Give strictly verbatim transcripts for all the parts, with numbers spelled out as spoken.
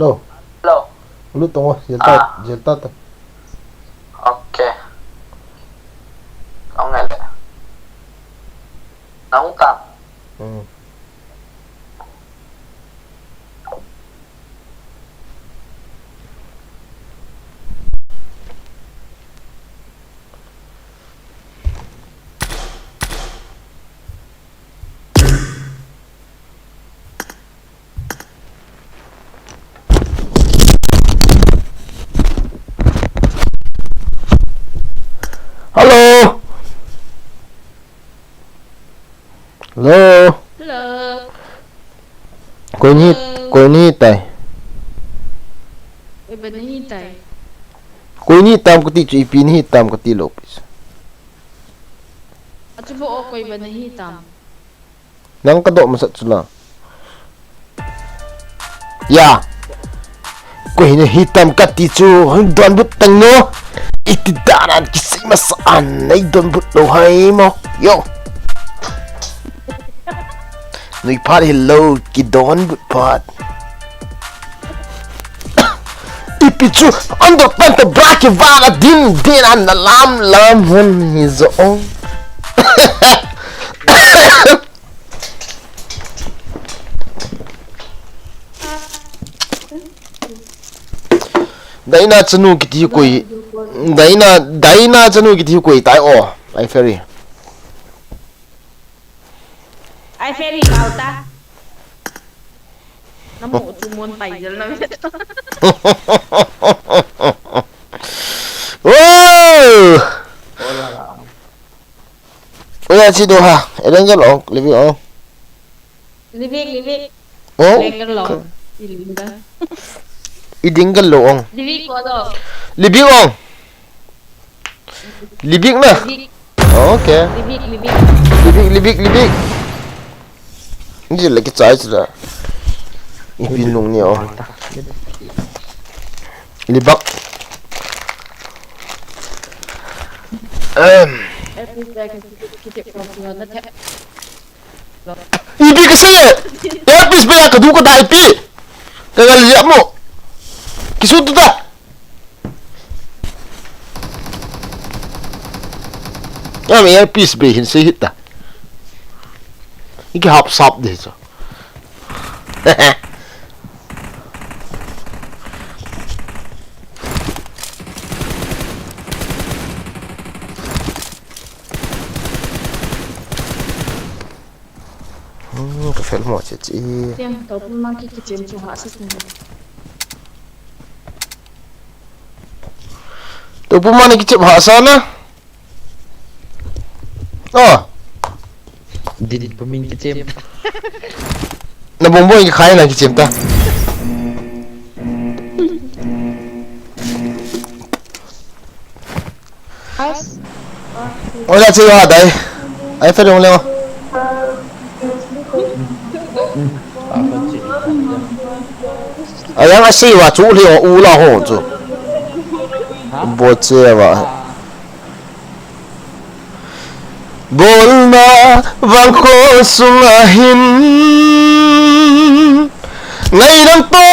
Hello. Hello. Lut tong o, jel ta, ah, jel ta ta. Okay. Nong ngai le. Nong ta. Hmm. Hello. Hello. Hello. Koi ni, hello. Koi ni tai. Koi ba ni tai. Koi ni tam kati chu ipi ni tam kati lo pis. Achu bo o koi ba ni tam. Nang ka doh masat chu la. Ya. Koi ni hi tam kati chu hung donbut tang no. Iti danan kisei masa an nei donbut lo hai mo. Yo. Nui phat hi lo ki donbut phat. Ipi chu an doh pan ta bra ki vang a din din an na lam lam hun hi zo. Daina chanu kiti koi. Daina, Daina chanu kiti koi tai o. Ai ferry. Ai ferry kau ta. Namu chu mon pai jel na. Oh! Oya chi do ha. Ereng jel ong, living ong. Living, living. Oh? Ereng jel ong. Ilinga. Iding jel ong. Living ko do. Living ong. Libik na. Libik. Okay. Libik, libik. Libik, libik, libik. Ni lagi chai chila. Ipi nung ni o. Libak. Em. Ipi ka se. Earpiece ba ya ka du ka dai pi. Ka ngal ya mo. Kisu tu ta. Am earpiece be hin se hita. Iki hap sap de so. Hmm, ka fel mo che che. Tiang, to pun ma ki ki chem chu ha sa sin. To pun ma ni ki chem ha sa na. Oh. Din pun min ki chem. Na bong bong ki khai na ki chem ta. Ola che wa dai. Ai fe dong le. Ayang asi wa chu le u la ho chu. Bo che wa. Bolna vang kho sunga hin. Ngaidang to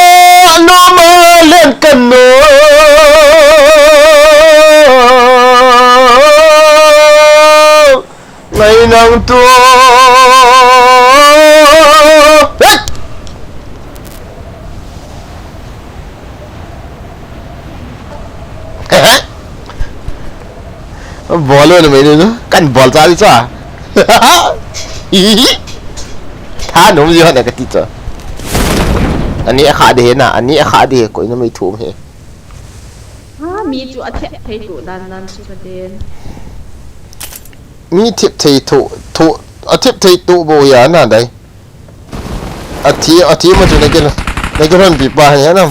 no ma len kan no. Ngaidang to. Hei! Bol lo na mai nu, kan bol cha di cha. Tha nom ji hon na ka ti cha. Ani a kha de he na, ani a kha de he, koi na mai thum he. Ha, mi chu a thep thei tu dan dan chu ka den. Mi thep thei tu, tu, a thep thei tu bo ya na dai. Athi, athi ma chu na kila. Na kila pi pa ya na.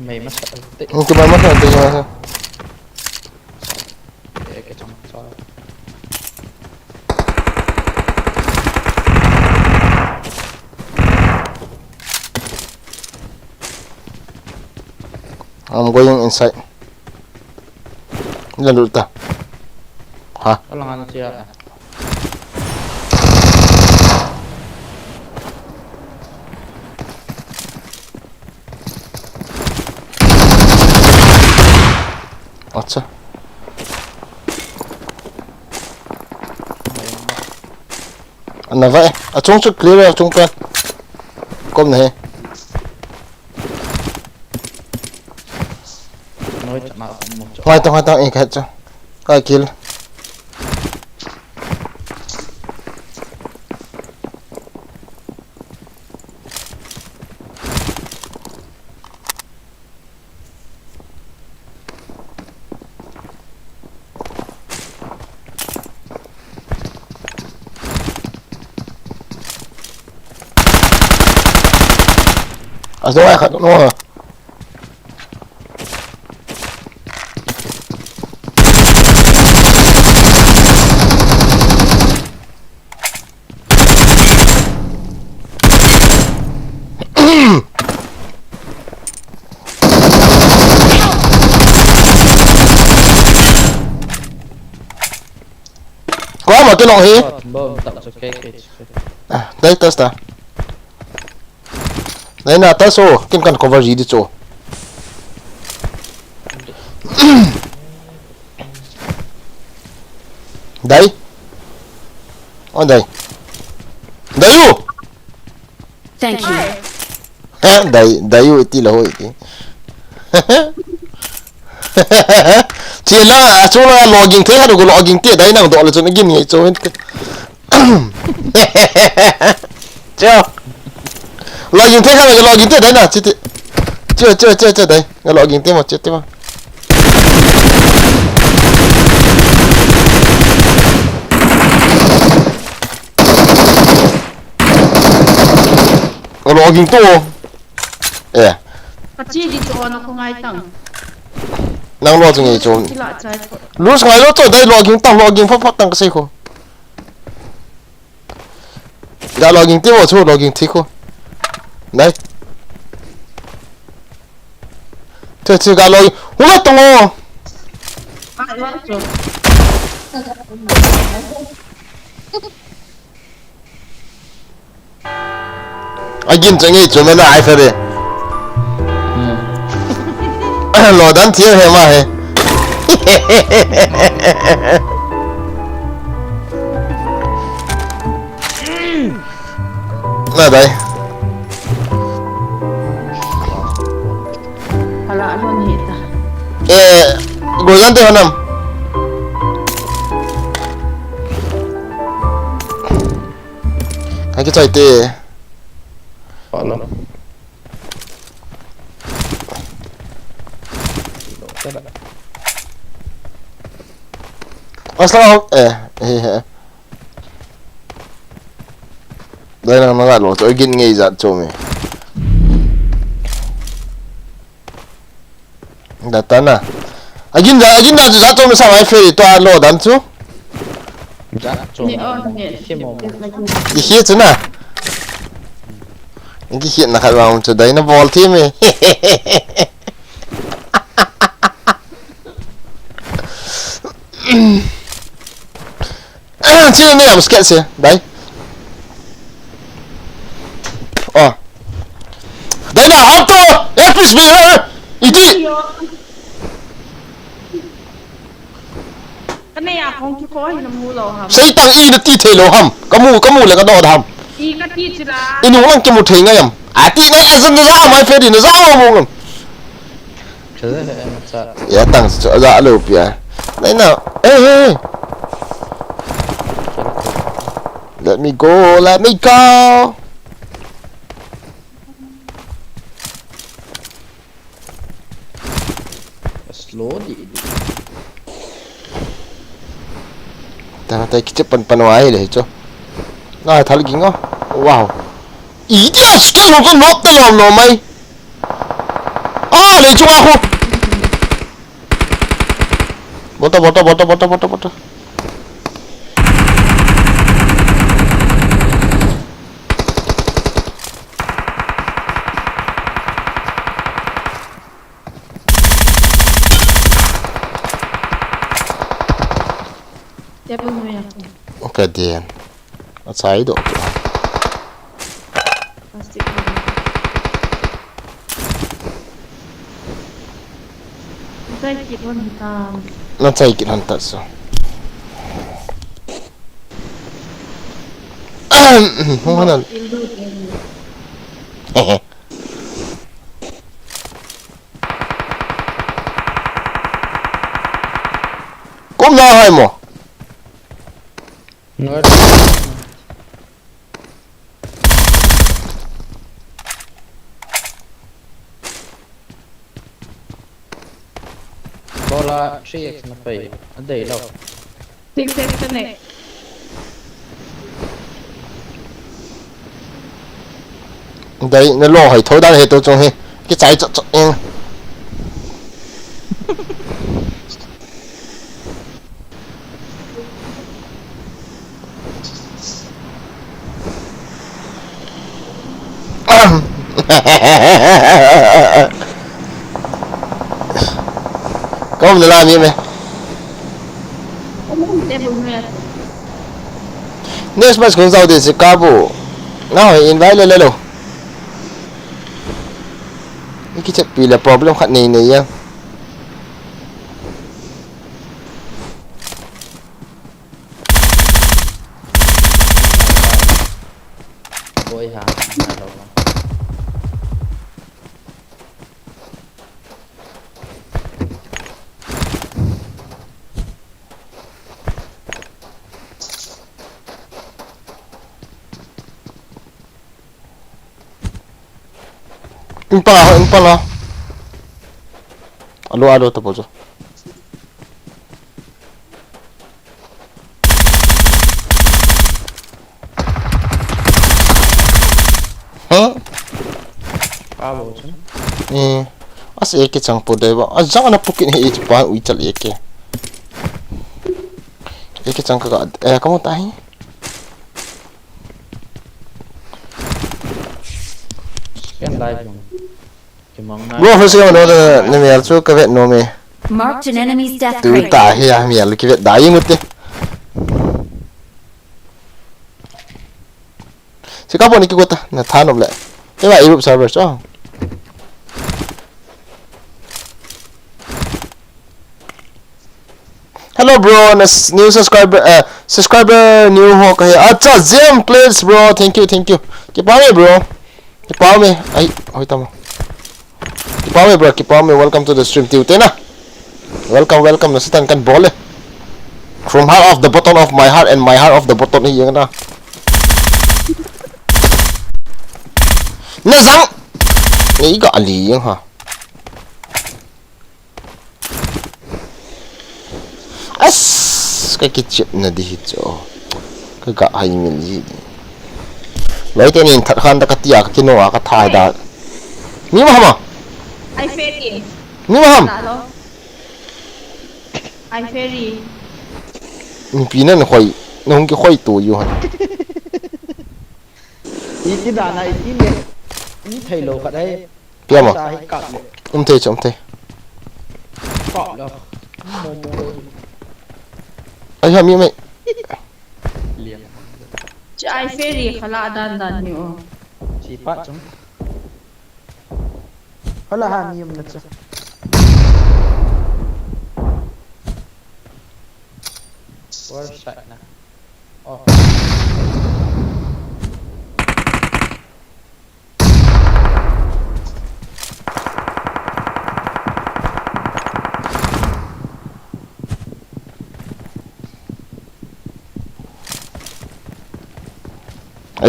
Mei masa te. Ang kumama sa, ang kumama sa. Eh, kachang sa. I'm going inside. Lalu ta. Ha? Alang ano siya. Acha. Ana vai. Achung chu clear, achung pen. Kom na he. Noi chana mo cho. Ngai tong, ngai tong, eh, khat cho. Ka kill. Azo ai khat no. Ko ma ke long hi. Bom tak chu ke ke. Ah, dai ta sta. Nai na ta so, kin kan cover ji di cho. Dai. Oh, dai. Dai u. Thank you. He, dai, dai u iti la ho iti. Chila, achula logging the, ha, logging te, dai nang do le chun gin nge cho. Che. Logging te kha, logging te dai na, che te. Che, che, che, che dai. Nga logging te mo, che te mo. Nga logging to. Eh. Kachi di cho na ko ngai tang. Nang lo chu nge cho. Kila chai ko. Lose ngai lo cho dai logging tang, logging pha pha tang ka sei ko. Ga logging ti mo chu logging ti ko. Nai. Che che ga logging. Hula tong o. Agin chang ei chu mana ai sa de. Lo dan thiam he ma he. Na dai. Hala lon hi ta. Eh, go dan te hanam. Ai ke chai te. Hala. Asal eh eh eh. Dai nang naga lo cho gin ngei jat cho me. Data na. Agin da, agin da chu jat cho me sa mai fe to a lo dan chu. Jat cho. Ni o ni. Himo. Ki hi chu na. Ki hi na kha wa chu dai na bol thi me. Chini ni am sket se, dai. Oh. Dai na, hap to, eh, please, be, eh, iti. Ka nei a hong kikoi na mu lou ham. Sei tang i na ti thei lou ham. Ka mu, ka mu le ka do ham. I ka ti chila. I nu lang kimu thei ngai am. A ti ngai a zan na za mai fe di na za mo mo ngam. Ya tang chu a ja lo pia. Nai na. Eh, eh, eh. Let me go, let me go. Slow di di. Tana tai kiche pan pan wa le cho. Na thal ging o. Wow. Idiot skill ho ko nok ta lo no mai. Ah, le Chunga khu. Bota, bota, bota, bota, bota, bota. Table noi a. Okay, then. Achai doh. Plastic. Achai kit hon ta. Nachai kit hon ta so. Hung hana. Kum na hai mo. Ngat. Bola three X na pai. Adei lo. Six X ka nei. Dai, na lo hai tho dan he to chung he. Kichai chok chok eng. Ka um na la mi me. Next match kung zau de si ka bu. Na hoi invite le le lo. Ni ki chat pi le problem khat nei nei ya. Boy ha, na lo. Impala, impala. Alo, alo, tapo jo. Huh? Alo, jo. Eh, as eke chang po dai ba. As jang na pukin he e pa u chal eke. Eke chang ka ga, eh, kamu tahi. Ken live jong. Kimang na. Bro, first game no na, na mial chu ka vet nom e. Marked an enemy's death crate. Tu ta hi a mial ki vet dai mute. Sika pon ki kota na thanom le. Eva Europe server cho. Hello bro, na s-, new subscriber, eh, subscriber new ho kahi. Acha, Zem plates bro, thank you, thank you. Kipa me bro. Kipa me. Ai, hoi tamo. Kipa me bro, kipa me. Welcome to the stream, tiu te na. Welcome, welcome. Na satan kan bol e. From heart of the bottom of my heart and my heart of the bottom hi yang na. Na zang. Ni ga ali yang ha. As, ka kichep na di hi chu. Ka ga hai min ji. Loi te nin that khan da ka tia ka kino a ka thai da. Mi ma hama? Ai feri. Mi ma ham? Ai feri. Mi pi nan khoi, na hung ki khoi tu yu han. Iti dana iti le. Ni thei lo khat ai. Piam a. Sa hi kap le. Um thei, um thei. Kap le. Mo mo. Ai ha mi mai. Liam. Chu ai feri khala dan dan ni o. Si pa chung. Hala ha mi um na cha. War side na. Oh.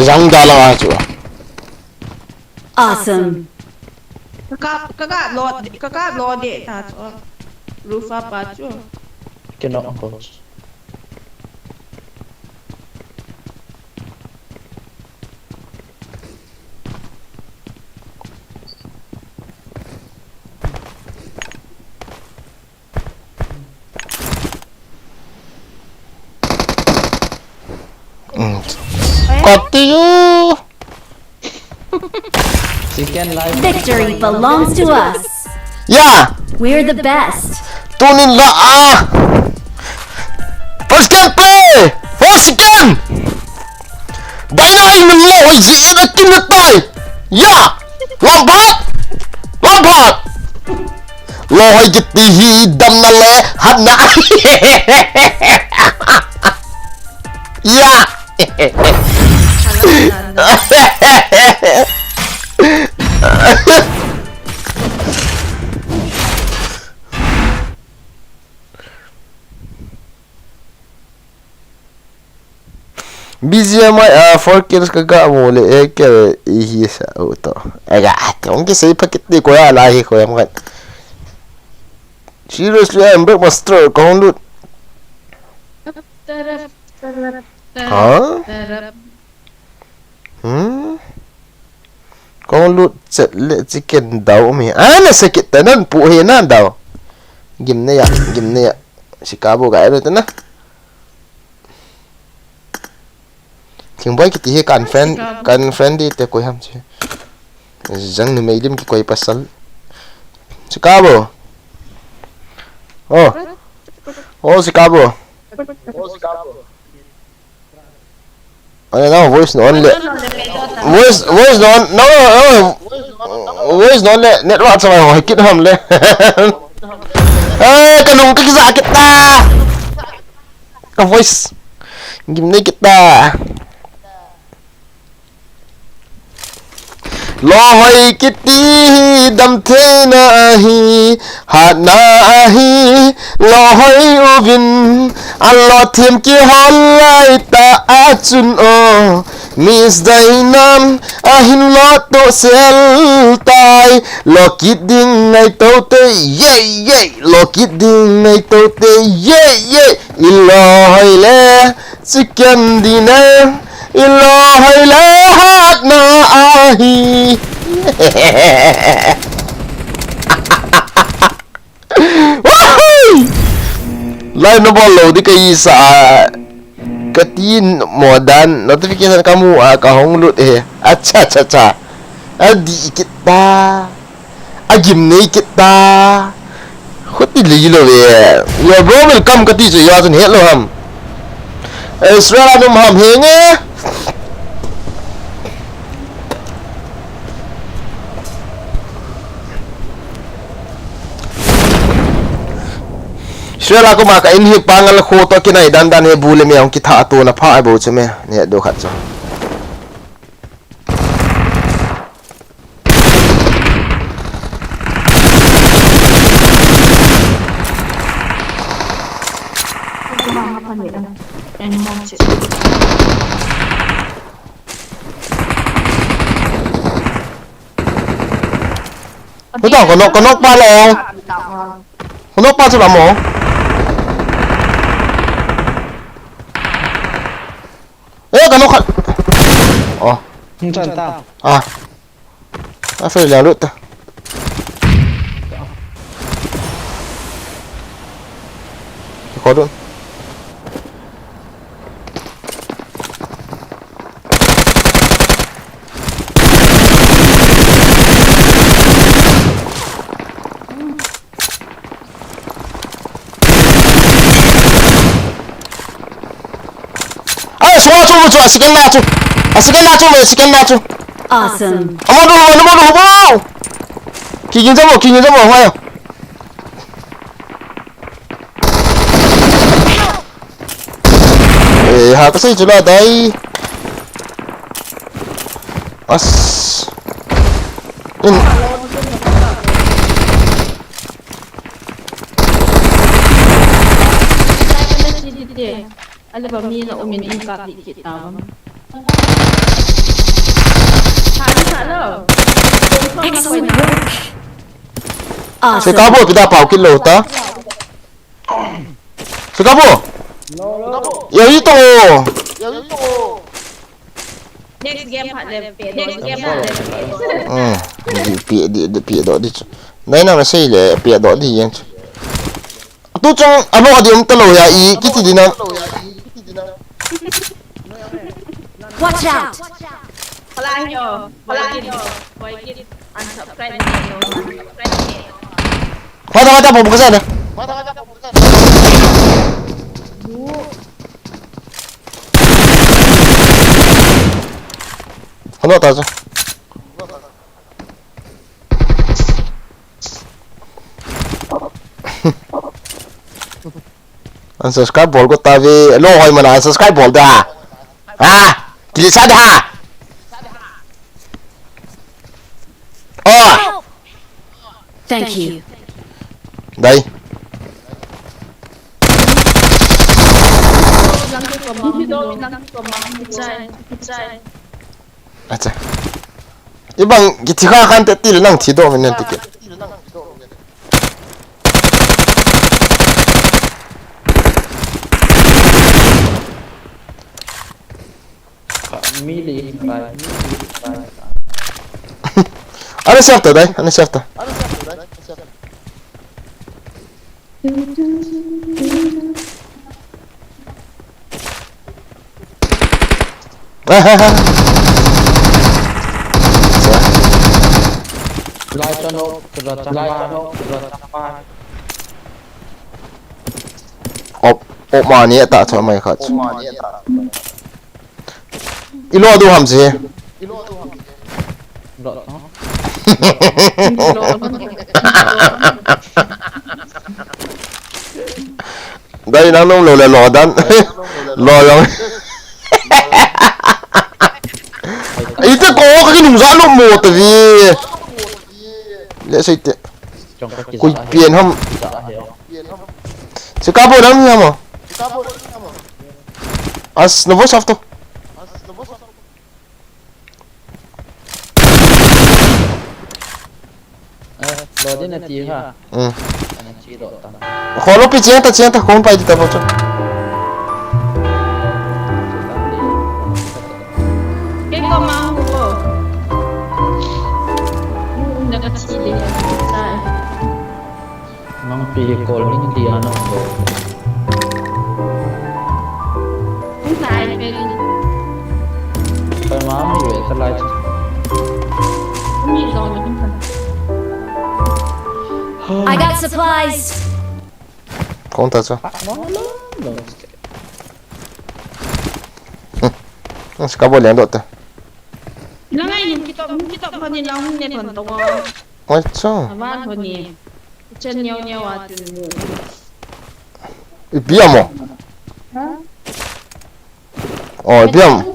Zang da la chu. Awesome. Ka, ka, ka lo, ka, ka lo de ta chu. Rufa pa chu. Kino ko. Kati u. Chicken live. Victory belongs to us. Ya. We're the best. Tunin la a. First game play. First game. Daina in lo hoi ji in a kin na tai. Ya. Lompat. Lompat. Lo hoi kiti hi damna le hatna. Ya. B G M I a four kills ka ga mu le, eh, ke i hi sa u to. Aga, te ong ki sei pakit ni ko ya la hi ko ya mo. Seriously, I am Breakmaster, ka hong lut. Ha? Hmm? Kong lut chet le chicken dau mi. Ah, na sakit ta nan pu he na dau. Gim ne ya, gim ne ya. Chicago ga lut na. Thing boy kiti he kan friend, kan friend di te koi ham chi. Jang ni mei lim ki koi pasal. Chicago. Oh. Oh, Chicago. Ano na, voice no on le. Voice, voice no on, no, no, no. Voice no on le, network sa ho kit ham le. Eh, ka lung ka kisa kita. Ka voice. Gim ne kita. Lohoi kiti hi damtheina ahi, hatna ahi, lohoi uvin, alo thim kihol lai ta achun o, Miss Dainam, ahin lo to sel tai, lo kit ding ngai to te, ye, ye, lo kit ding ngai to te, ye, ye, i lohoi le, Chicken dinner, i lohoi le hatna ahi. Woohoo! Live na bol lou di ka isa. Ka tin mo dan notification ka mu a ka hong lut e. Acha, cha, cha. Adi kita. Agim nei kit ta. Khuti lei lou ve. Yo bro, welcome kati chu, yo chun helou ham. Israel a um ham henge. Israel a koma ka in hi pangal kho to kinai dan dan he bu le me hung kitha to na pha ai bo chu me. Ne do khat chu. Ito, kanok, kanok pa lang. Kanok pa sila mo. Eh, kanok ka. Oh. Ang saan ta? Ah. Asa yung lalo ta? Ikaw doon. Ay, suma chu, chu, a second na chu. A second na chu, a second na chu. Awesome. Amo do, amo do, amo. Kigin jamo, kigin jamo, hayo. Eh, ha, kasai chu la dai. As. In. Alaba mi na umin in ka ti kit ta bang. Hello. Excellent work. Se ka bo pida pau kit lou ta. Se ka bo. Ya ito. Next game phat le, next game phat le. Hmm. Di pi di di pi do di. Nai na sei le pi do di yang. Tu chung abo di um ta lou ya i kiti di na. Watch out! Pala yo, pala yo, boy git, unsubscribe ni yo, unsubscribe ni yo. Hoi ta, hoi ta, bom ka sa na. Hano ta sa. Unsubscribe bol ko ta ve, lo hoi mana unsubscribe bol da. Ha? Kili sa da. Oh. Thank you. Dai. Acha. Ibang kithi kha khan te til nang thi do min ti ke. Ana safta dai, ana safta. Op, op mani ta cha mai khat. Ilo du ham si. Dai nang nung lo le lo dan. Lo long. Ite ko ka kinung za lo mo ta vi. Le sai te. Kui pian ham. Chicago dang hi ham. As, no voice off to. Lo din na ti ha. Hmm. Ana chi do ta. Kholo pi chiang ta, chiang ta, khong pai di ta bo chu. Ke ko ma hu ko. Mu na ka chi de ya. Sai. Nang pi kol ning ti ana ko. Sai pe. Pai ma mi ve ta lai. Mi zong ni. I got supplies. Khong ta chu. Ska bo lian do ta. Lang ai nim kitop, nim kitop ko ni lang ne kon to. Oi chu. Ama ko ni. Chen nyau nyau a tin. Ipi amo. Ha? Oh, ipi am.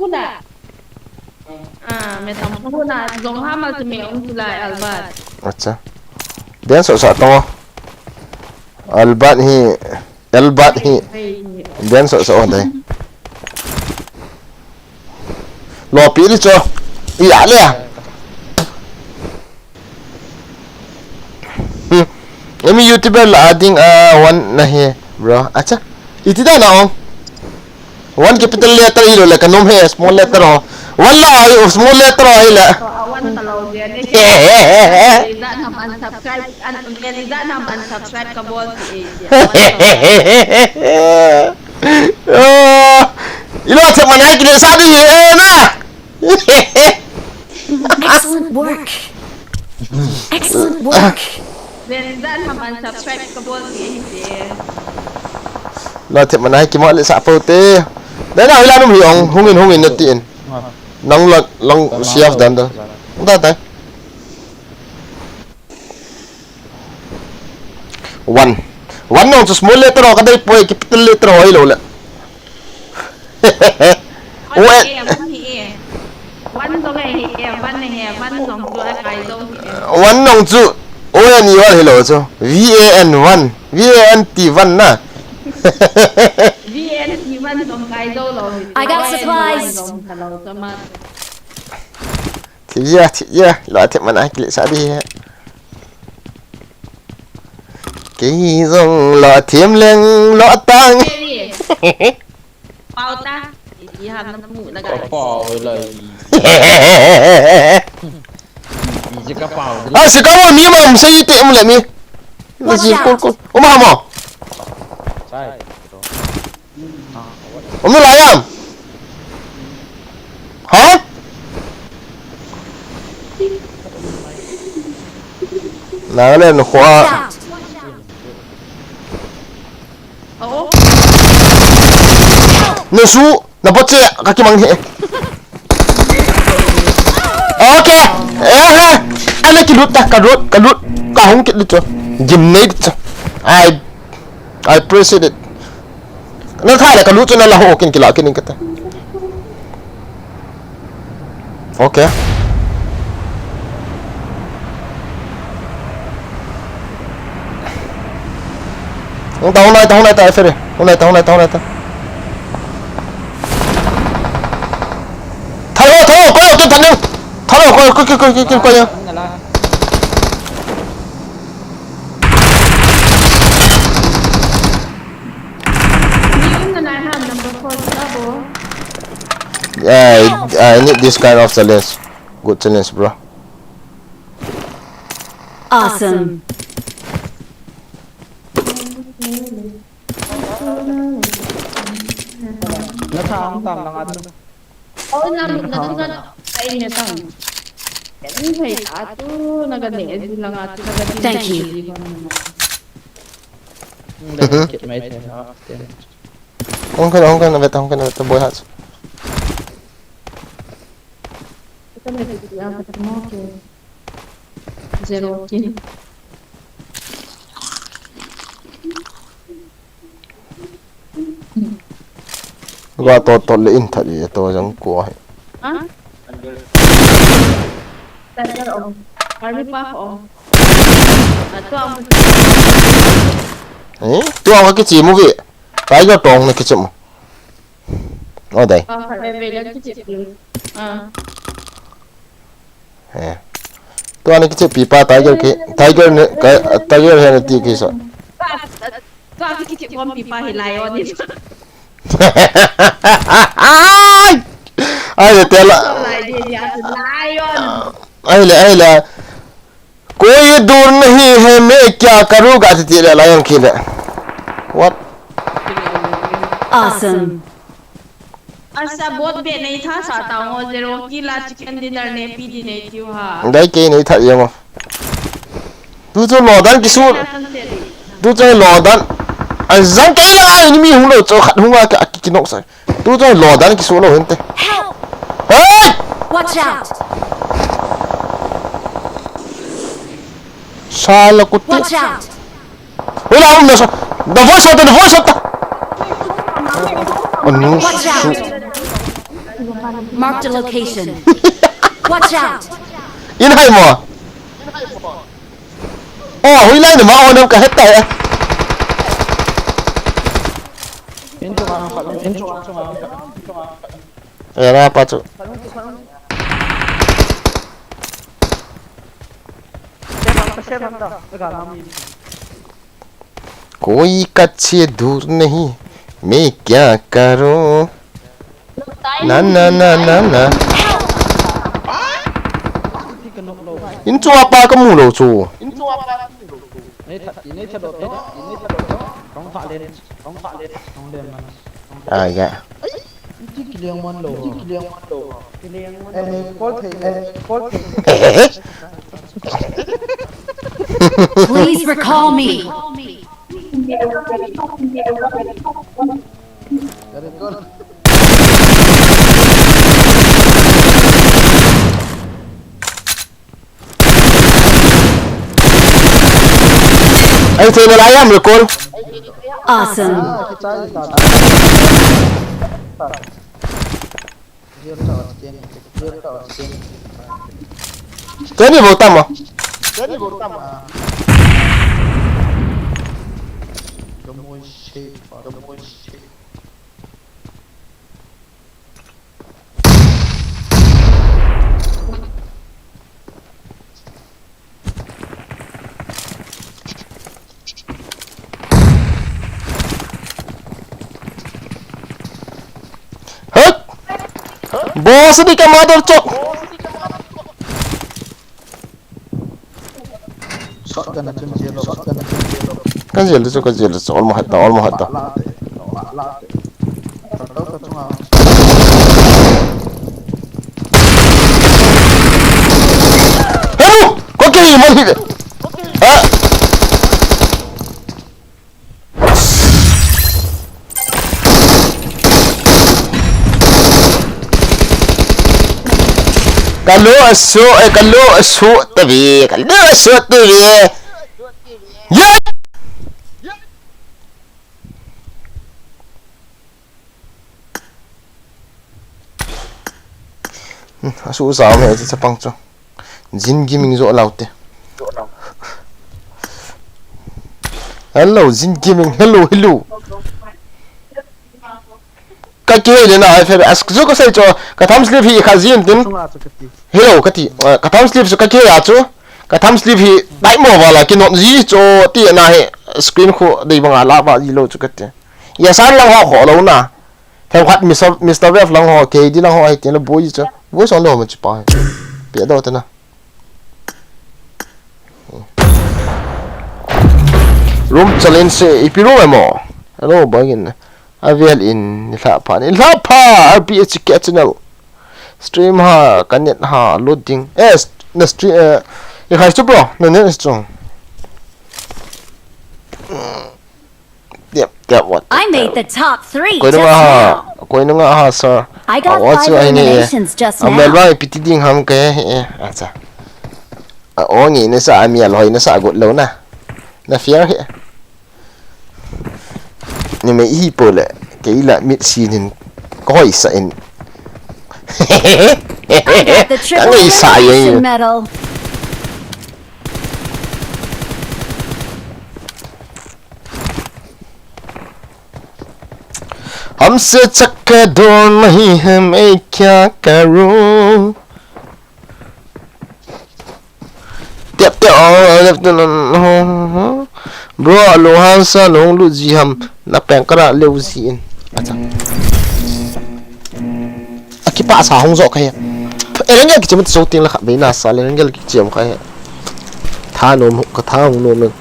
Ah, me tam ko na zong ha ma tu me ung tu lai Albert. Acha. Bian so sa to. Albert hi, Albert hi. Bian so sa o dai. Lo pi di cho. Iya le. Hmm. Emi YouTuber la ading a one na he, bro. Acha. Iti da na ong. One capital letter ilo le kanom he small letter ho. One la ai small letter ho ai la. One ka lo dia ni. Za nam unsubscribe, an za nam unsubscribe ka bol ti e. Ilo che manai kile sa di he na. Excellent work. Excellent work. Then that haman subscribe ka bol ti hi te. La the manai kimo le sa po te. Dai na hila num hi ong hungin hungin na tin. Nang la lang siaf dan da. Da da. One. One nong chu small letter ho ka dei poi capital letter ho ilo le. One. One zong he, one he, one zong chu a kai zong he. One nong chu O N E one hilo chu. V A N one. V A N T one na. V N T one zong kai zong lo. I got supplies. Thia, thia, lo the manai kile sa di he. Kei zong lo them leng lo tang. Pau ta. Iti ham na mu na ga. Pau lai. Iji ka pau. Ah, si ka mo mi ma, um, sa ite, um, le mi. Iji kul kul. Um, ha mo. Sai. Um, la yam. Nagaland khua. Watch out! Oh. Nasu, naboche, kakimang he. Okay. Eh, eh. Ana kilut ta, kalut, kalut. Kahung kilut cho. Gimnei cho. I, I appreciate it. Natha le kalut cho nala ho kin kila kin kata. Okay. Hung ta, hung nai ta, hung nai ta, F R A. Hung nai ta, hung nai ta, hung nai ta. Thalo, thalo, koi, koi, thalo. Thalo, koi, koi, koi, koi, koi, koi. I, I need this kind of challenge. Good challenge, bro. Awesome. Na tha ang tam lang atu. Oh, na, na tu na, ai, na tam. Ni hai atu, na ga ne, lang atu, na ga. Thank you. Hung kan, hung kan, veta, hung kan, veta, boy hats. Zero kill. Ga to, to le in that ye to jang ko hai. Ha? Army pa ko. Ato ang. Eh? Tu ang kichi movie. Tiger tong na kichi mo. Oh, dai. Ah, khat veve le kichi. Ah. Eh. Tua ni kichi pipa Tiger ki, Tiger ni, ka, Tiger he ni ti kisa. Tua kichi kon pipa hi lion ni. Ai, ai, tela. Lion. Ai le, ai le. कोई दूर नहीं है, मैं क्या करूँगा, ti ti le, lion kile. What? Awesome. Asa bot be nei tha sa ta ngo, zero kill a chicken dinner ne pi di nei tiu ha. Dai kei nei tha ye ngo. Tu chu lo dan kisu. Tu chu lo dan. A jang kei la ni mi hung lo chu khat hung a ka ki nok sa. Tu chu lo dan kisu lo hinte. Help! Hey! Watch out! Sala kutu. Watch out! Hola, um, nasa. The voice of the, the voice of the. Anu. Watch out! Marked a location. Watch out! In hai mo. Oh, hoilai na ma, oh, nam ka het tai. Intro, intro, intro. Era pa chu. कोई कच्चे दूर नहीं, मैं क्या करूं? Na, na, na, na, na. In chu apa ka mu lo chu. Nei that, nei that do, nei that do. Kong pha len, kong pha len, kong len man. Ah, ya. Iti kiliang man lo. Iti kiliang man lo. Kiliang man lo. Eh, call thei, eh, call thei. Please recall me. Very good. Ai, thei na lai am recall. Awesome. Teni bol tam mo. Hut! Boss di ka mother chok. Shotgun a chun zero, shotgun a chun zero. Ka zero chu, ka zero chu, almost hat ta, almost hat ta. Hello! Ko ke hi man hi ve. Ha? Kalu asu, eh, kalu asu tabi, kalu asu tabi. Yeah! Hmm, asu sa me chapang chu. Jin Gaming jo laute. Hello, Jin Gaming. Hello, hello. Ka kihei le na, ai fe, as, chu ka sei chu, ka thumb slip hi kha jin tin. Hello, ka ti, uh, ka thumb slip chu ka kihei a chu. Ka thumb slip hi, dai mo wala, ki not ji chu, ti na hi, screen khu, dei banga la ba ji lo chu ka ti. Ya san lang ho kho lo na. Themkhat Mister, Mister Wave lang ho, K D lang ho, ai ti na boi chu. Boi son lo ma chu pa. Pe do ta na. Room challenge se, ipi room emo? Hello, bangin. Avel in, nilhah pha, nilhah pha, R P H K channel. Stream ha, ka net ha, loading. Eh, st-, na stream, eh, ikhai chu bro, na net chu. Yep, yep, what? I made the top three just now. Koi nunga ha, sir. I got five eliminations just now. Amel ba piti ding ham ke, eh, acha. A, o ngi ne sa, ami alhoi ne sa, gut lo na. Na fear he. Ni me hi po le, ke ila mit si nin, ko hoi sa in. I got the triple elimination medal. हमसे चक्कर दौड़ नहीं है, मैं क्या करूं? Tep tep, oh, tep tep, oh, bro, alung hang sa, nung lu ji ham, na peng kara leu ji in. Acha. Akipa sa hung jo ka he. Erengel kichim so ting la kha, be na sa, erengel kichim ka he. Tha nom, ka tha hung nom.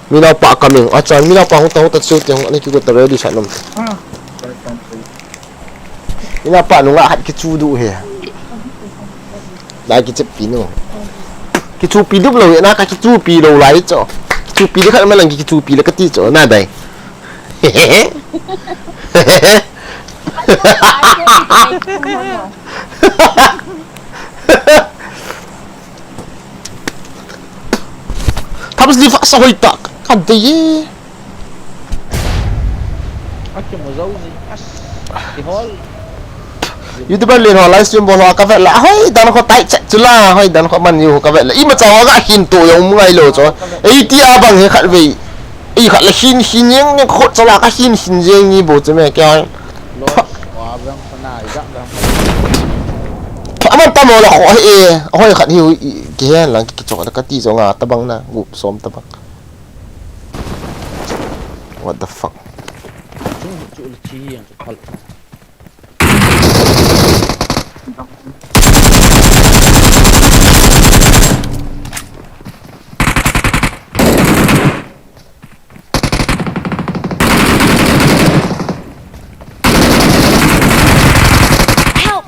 Mina pa coming. Acha, mina pa hung ta, hung ta, chiu te hung, ani ki go ta ready sa nom. Mina pa nunga hat kichu du he. Na kichu pi nu. Kichu pi du lo he, na ka kichu pi lo lai cho. Kichu pi de khat ma lang kichu pi la ka ti cho, na dai. Thumb slip sa hoi ta, ka dei e. Aki mo zau ji, as, ki hol. YouTuber len ho live stream bol ho ka vet la, hoi dan kho tai chet chu la, hoi dan kho man u ka vet la. Ima cha ho ga hin to yong mu ngai lo cho. Ei ti a bang he khat vei. Ei khat la hin hin yeng ne kho cha la ka hin hin yeng ni bo chu me kya. Lo, wa bang sana, i ga bang. Aman tamo la ho e, hoi khat hi u i, ki hen lang ki, ki chok la ka ti zo nga ta bang na, gup som ta bang. What the fuck? Chung chu le chi yang chu phal. Help!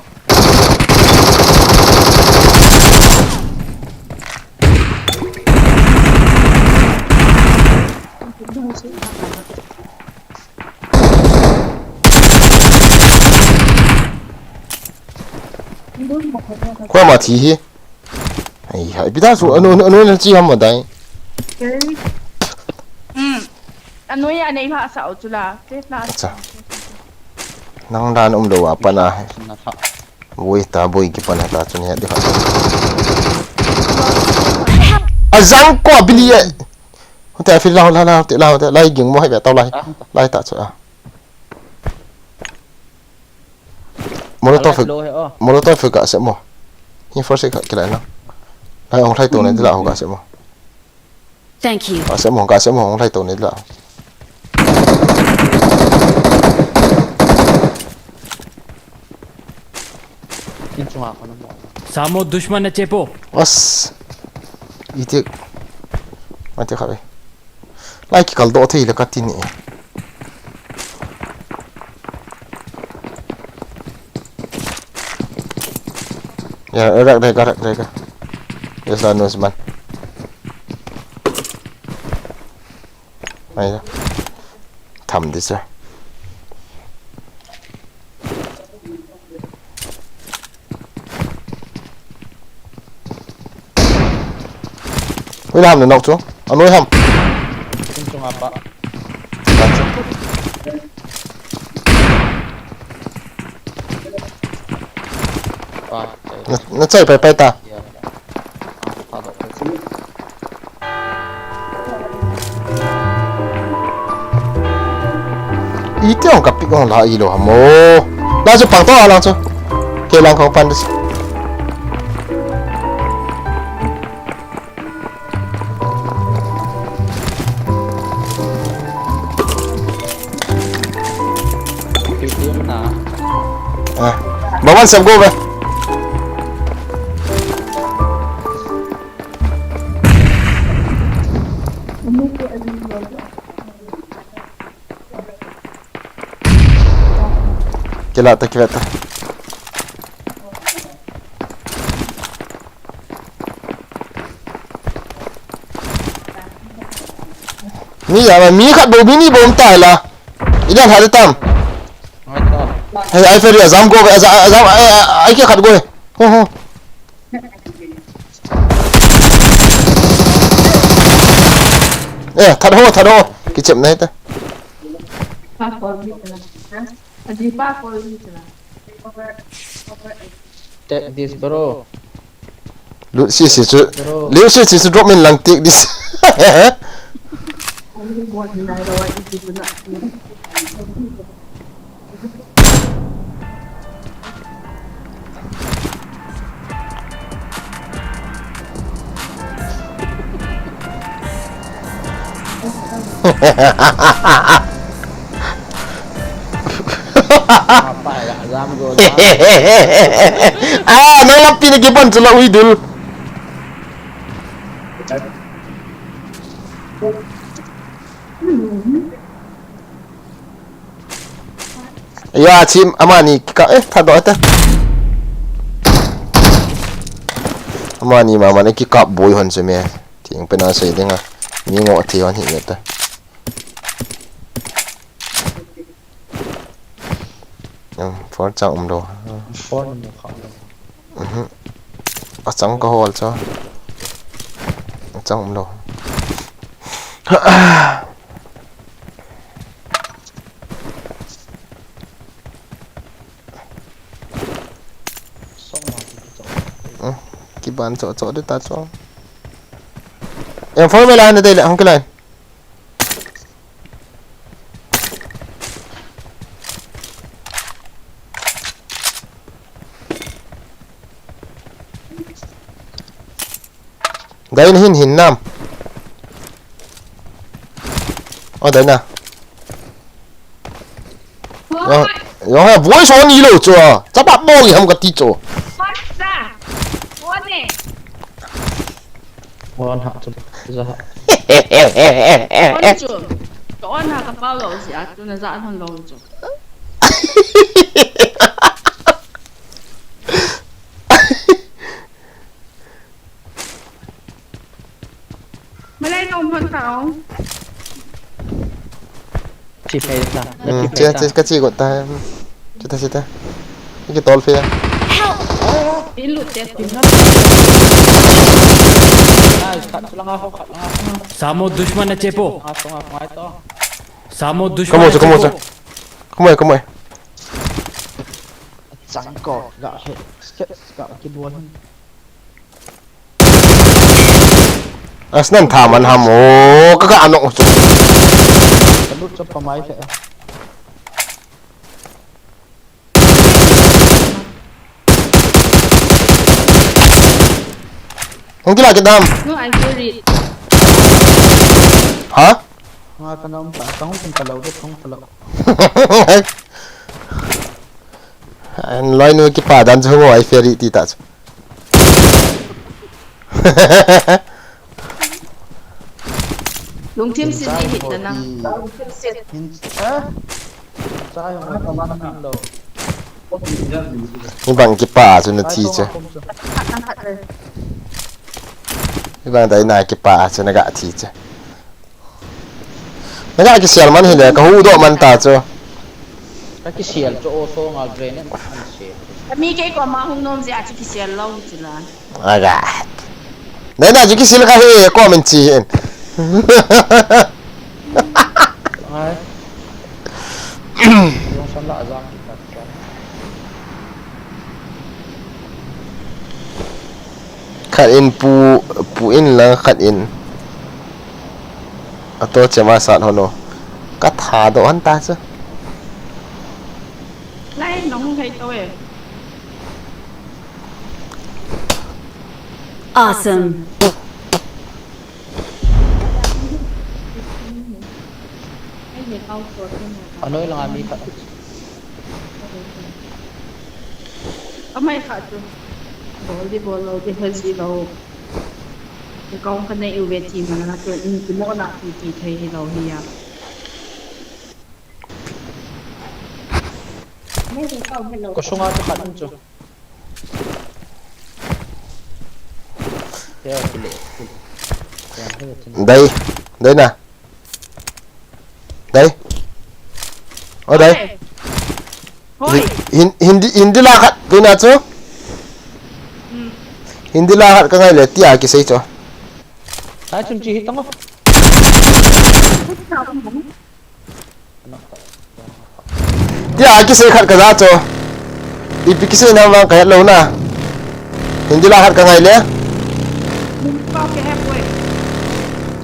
Koi ma thi hi. Ai, hai, pi ta su, anu, anu, anu, chi ham ma dai. Hmm. Anu ya nei lha sa u chu la. Te la. Acha. Nang dan um lo a pa na. Na tha. Boi ta, boi ki pan ta chu ni di kha. A jang ko bili e. Hote a fil la, la, la, te la, te lai ging mo hai be tau lai. Ah. Lai ta chu a. Molotov, Alright, low he, oh. Molotov ka se mo. Hi force ka kila na. Lai ong lai to ne di la ho ka se mo. Thank you. Ka se mo, ka se mo, ong lai to ne di la. In chunga ko na mo. Samo dushman na chepo. As. Ite. Mate kha be. Lai kikal doh thei le ka ti ni. Ya, rak dai ka, rak dai ka. Yes, la nus man. Ai da. Tham di sa. Hoilam na nok chu. Anoi ham. Kum chunga pa. Pa. Na, na chai pai pai ta. Iti ong ka pick ong la ilo hamo. La chu pang to alang chu. Ke lang khong pan dis. P T M na. Ah, bawan sab go ba. Kila ta, kila ta. Mi ya, mi khat bou, mi ni bou um ta la. Idan ha tam. Hey, ai Ferry, azam go, azam, azam, ai, ai, ai, khat go. Ho, ho. Eh, that ho, that ho. Kichep nai ta. Pa call ni tala. Aji pa call ni tala. Take this, bro. Lut si si chu. Lut si si chu drop min lang, take this. Apa ya, azam go. Ah, nang lampi na kibon chu la uidul. Ya, chim, amani ka, eh, thado ta. Amani mama ne kikap boi hon se me. Ting pena sei dinga. Mi ngo thi hon hi ta. Em, phone chang um lo. Phone mo kha lo. Mhm. Achang ka hol cha. Achang um lo. Song ma ki to. Hmm. Kiban cho cho de ta cho. Em, phone me la ne de le, hong ki line. Dai na hin hin nam. O dai na. Yo, yo ha voice on ilo cho. Chapa mo ham ka ti cho. What's that? What name? Wan ha chu. Za ha. On chu. Ka on ha ka pau lo si a tu na za hon lo chu. Malay no hon ta ong. Chi phei ta. Hmm, che che ka chi got ta. Che ta che ta. Ki tol fe. In lut te tin na. Nice, khat lang ho, khat lang ho. Samo दुश्मन है चेपो। Nga song nga to. Samo Come दुश्मन on, है come on. चेपो। Come on, come on. Chang ko ga he. Skip ga ki bol. Asnan thaman ham o, ka ka anok chu. Ka lut cho pa mai ke. Hong kila ke dam. No, I hear it. Ha? Nga ka nom ta, ka hong ta lo, ka hong ta lo. An loi nu kipa dan chu ngo ai Ferry ti ta chu. Lungthim sit di hit na nang. Lungthim sit. Hin, eh? Chai ho ka man lo. Ni bang kipa chu na thi che. Ni bang dai na kipa chu na ga thi che. Na ga kisial man hi le ka hu do man ta chu. Ka kisial cho o so nga grenade an se. Mi ke ko ma hung nom je a chi kisial lo chi la. Aga. Dai na, ju kisil ka he, comment chi hen. Ai. Yung san la jang kita. Khat in pu, pu in lang khat in. Ato chema sat hono. Ka tha do han ta chu. Lai nong hai to e. Awesome. Anoi langa mi khat. Amai khat chu. Bol di bol lou di hel di lou. Kong ka nei uve ti mana chu in kimoh na ti ti thei hilou hi a. Ko sunga chu khat um chu. Dai, dai na. Dai. O dai. Hoi. Hin-, Hindi, Hindi la khat, dai na chu. Hmm. Hindi la khat ka ngai le, tia kisei chu. Ai, chun chi hi tang o. Tia kisei khat ka ja chu. Ipi kisei na vang ka het lou na. Hindi la khat ka ngai le.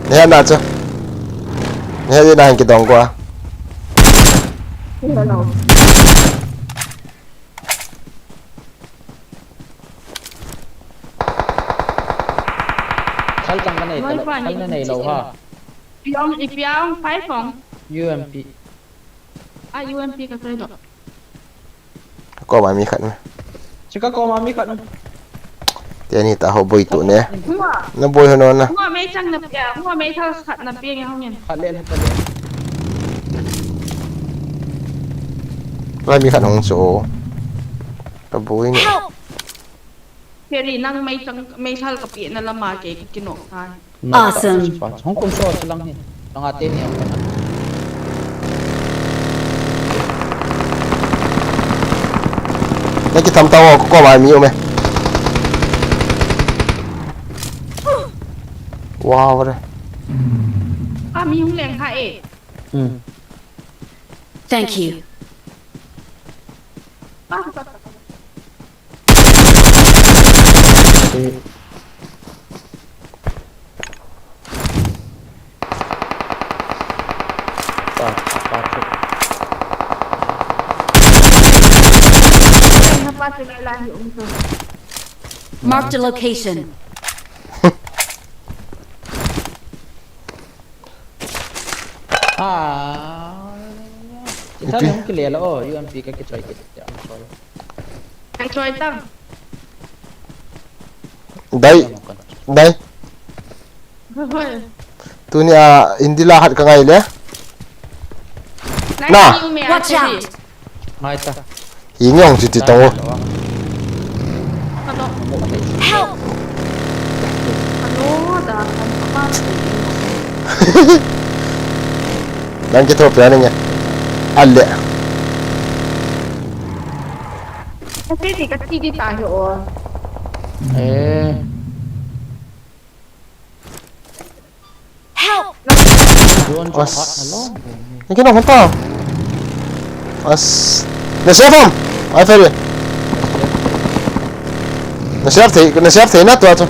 Ni het na chu. Ni het na hin kidong ko a. Thal chang ka nei ta lou, thal na nei lou ha. Ipi ong, ipi ong, five ong. U M P. A, U M P ka choi lou. Ka koma mi khat na. Chi ka koma mi khat na. Tia ni ta ho boi tu ne. Hua. Na boi ho no na. Hua mei chang na pia, hua mei thal khat na pia nge hong yen. Khat le na khat le. Lai mi khat hong chu. Ka boi ni. Help! Peri nang mei chang, mei thal ka pi na lama ke ki nok ta. Awesome. Hong kum so chilang hi. Tanga te ni. Na ki tham ta o ko ba mi o me. Wow re. A mi hung leng ha e. Hmm. Thank you. Marked a location. Ah. Ita nung kile la o, U M P ka kichoi kit ya, choi. Ka choi tang. Dai. Dai. Hoi. Tuni a Hindi la khat ka ngai le. Na. Watch out. Ngai ta. Hi nge hong chuti tong o. Help! Nang kitho pe ani nge. Ale. Kasi di kasi di tayo o. Eh. Help! Drone jo. As. Hat na lo. Ni kino hon ta. As. Na save ham. Ai, fail. Na save thei, na save thei na tua chu.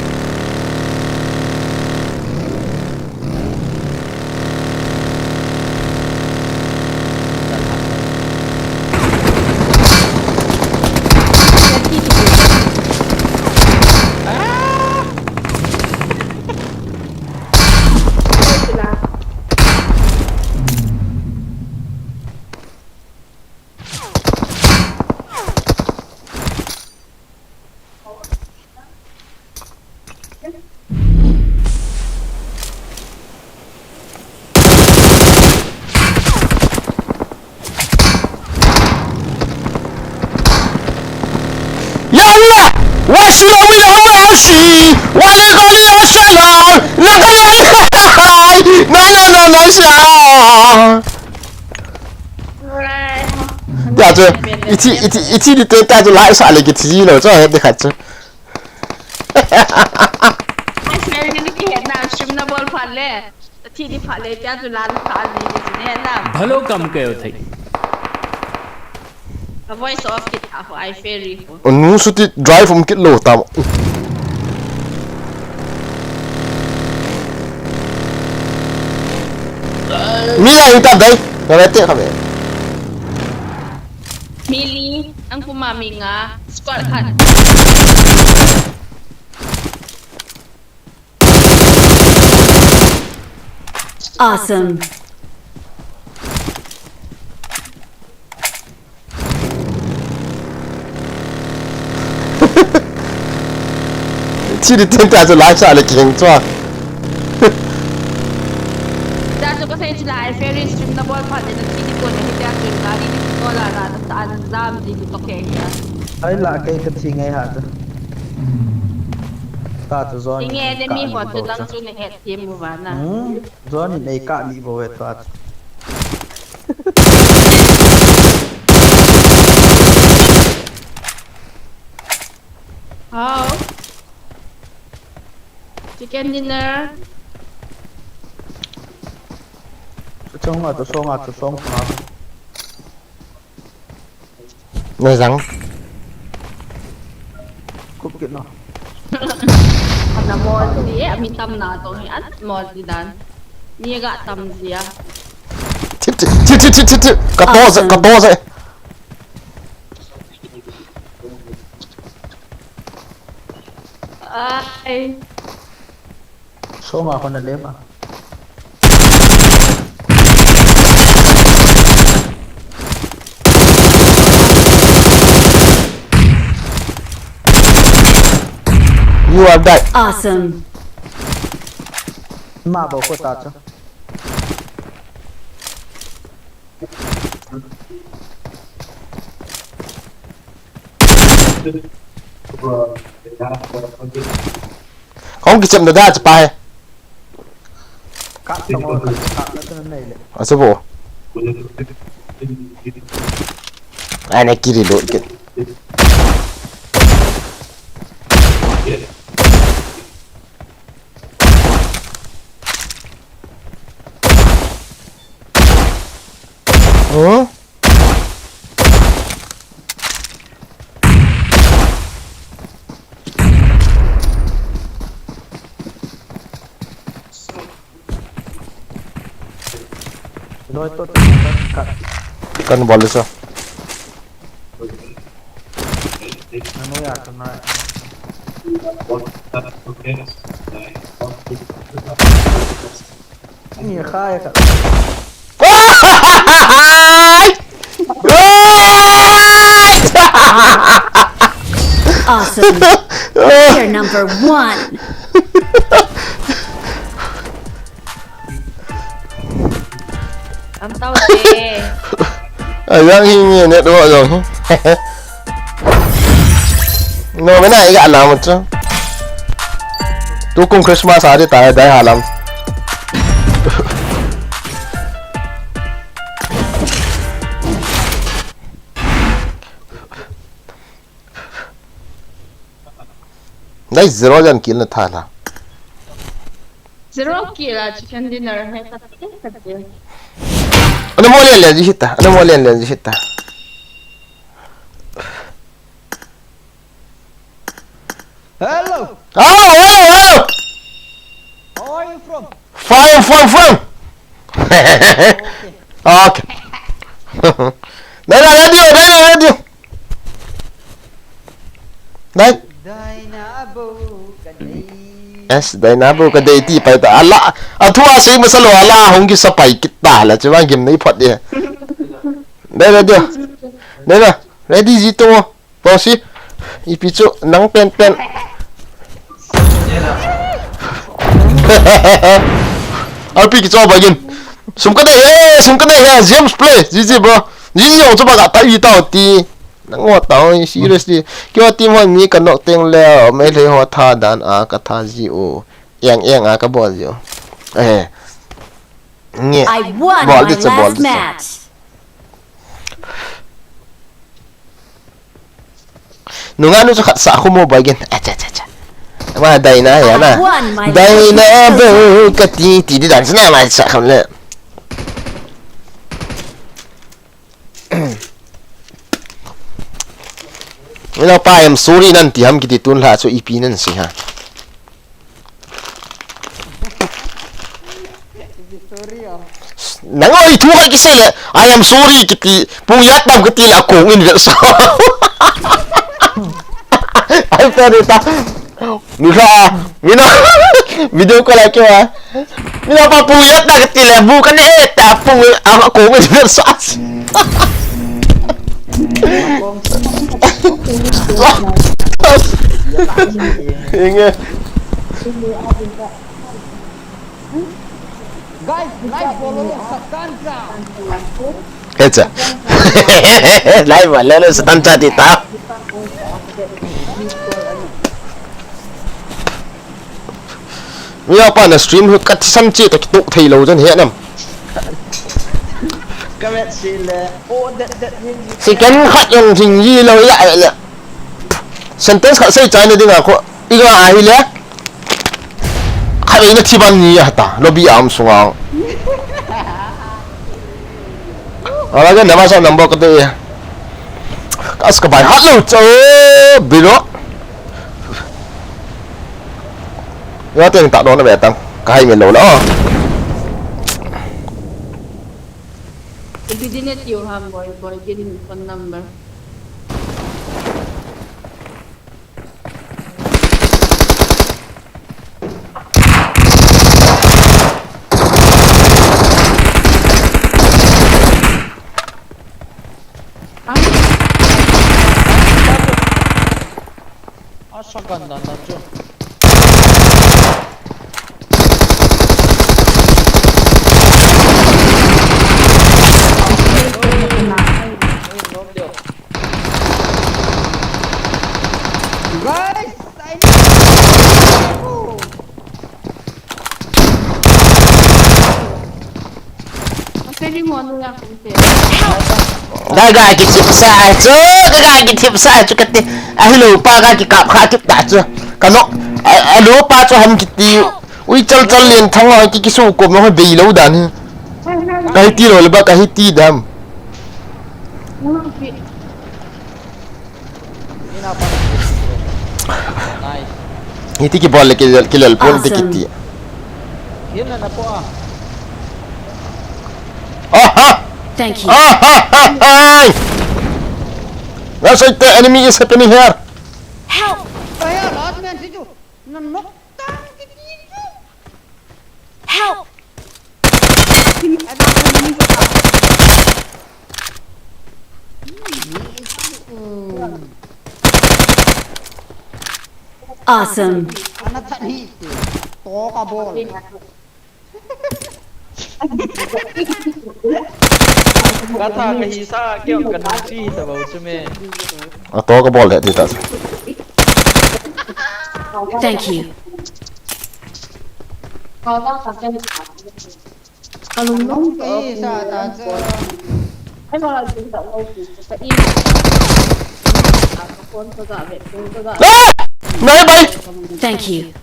Ya Allah, wa shi wa mi da wa shi, wa li qali wa shala, la qali. No, no, no, no, sha. Tia chu, iti, iti, iti di te tia chu lai sa le kiti lo, chu he de khat chu. Phat le. Athi di phat le, tia chu la na phat ni ni chu ne la. Bhalo kam kayo thei. A voice off kit a ho ai fairy ho. Nu suti drive um kit lo tam. Mi a ita dai. Ngala te kha be. Mili, ang puma mi nga squad khat. Awesome. Chi di ten ta chu lai sa le king chua. Tia chu kasei chu lai fairy stream na bol phat le na chi di ko ne tia chu la di ko la la ta an jam di ko ke ya. Ai la kai ka thi ngai ha ta. Ta chu zon. Inge ne mi ho chu dang chu ne het ti mu ba na. Hmm. Zon in ei ka ni bo het ta chu. How? Chicken dinner. Chu chong a chu song a chu song a. Na jang. Kup kit no. Ana mol di e, ami tam na to hi an mol di dan. Ni ga tam dia. Tip tip tip tip tip tip. Ka to ze, ka to ze. Ai. Song a khon a lem a. You are dead. Awesome. Ma bo ko ta cha. Kong kichep na da chapa he. Ka ta mo ka ka na ta nei le. Asa bo. Ai na kiri lo ke. Huh? Noi to ta ka. Kan bol sa. Na noi a ta na. Ni khai ka. Awesome. Player number one. Am tau te. Ayang hi ni network jong hi. No, mena iga alam tu. Tu kum Christmas adi ta dai halam. Dai zero jan kill na thala. Zero kill a chicken dinner hai ta te ta te. Ana mo len len ji hita, ana mo len len ji hita. Hello. Hello, hello, hello. How are you from? Fine, fine, fine. Okay. Dai na radio, dai na radio. Dai. Dai na bo ka dei. Yes, dai na bo ka dei ti pai ta. Ala, athua sei masa lo ala hung kisa pai kit ta la. Chuan game nei phot dia. Dai radio. Dai na. Ready ji to. Bosi, ipi chu nang pen pen. Arpi kicho bagin. Sum ka dei he, sum ka dei he, James play. G G bro. G G jong chu baga ta i tau ti. Nang wa tau seriously. Kio team hon mi ka nok teng le, mai le ho tha dan a ka tha ji u. Eng eng a ka bol ji u. Eh. Nge. I won Bol my di chu, bol last di chu. Match. Nunga nu chu khat sa khu mo bagin. Acha, acha, acha. Ama Daina ya na. Daina bo kati ti di dan sina mai sa kham le. Ina pa, "I am sorry" nan ti ham kiti tun la chu ipi nan si ha. Nang oi thu ka kisei le, "I am sorry" kiti, pung ya tam kati la kong in vel sa. Ai pa ni ta. Ni la, ni na. Video call ai ke wa. Ni la pa pung ya ta kati le, bu ka ne ta pung a kong in vel sa. Inge. Guys, live bol lou, Satan cha. Hecha. Live bol lou, Satan cha ti ta. Mi apa na stream hu kat san chi ta kitu thei lou jan he nam. Ka vet si le. Oh, that, that, second khat jong jing ji lou ya le. Sentence khat sei chai na ding a ko. Iga a hi le. Khat le na thi ban ni ya ta. Lobby a um sunga. Ala ke nama sa number ko te. Kas ka bai hat lou cho. Bilo. Ya teng ta don ve tang. Ka hai me lou la. Ipi din e tiu ham boy, boy, din phone number. Asa ganda na chu. Guys, I need Dai ga kithip sa chu, ga ga kithip sa chu kati. Ahilou pa ga kikap kha kit ta chu. Ka no, a, a lo pa chu ham kiti. Ui chal chal lien thang a ki kisu ko mo bei lou dan hi. Ka hi ti lou le ba ka hi ti dam. Nice. Hiti kibol le kilel, kilel pon ti kiti. Awesome. Hina na po ah. Aha! Thank you. Aha! That's like the enemy is happening here. Help! Kaya lahat na dito. Nanok tang dito. Help! Awesome. Ana that hi. To ka bol. Ka tha ka hi sa keu ka nung chi ta bau chu me. A to ka bol le ti ta. Thank you. Ka lung lung ka sa ta chu. Ai ma lung ta lo chu ka i. Ka kon ka ga ve, kon ka ga. Ah! Bye bye. Thank you.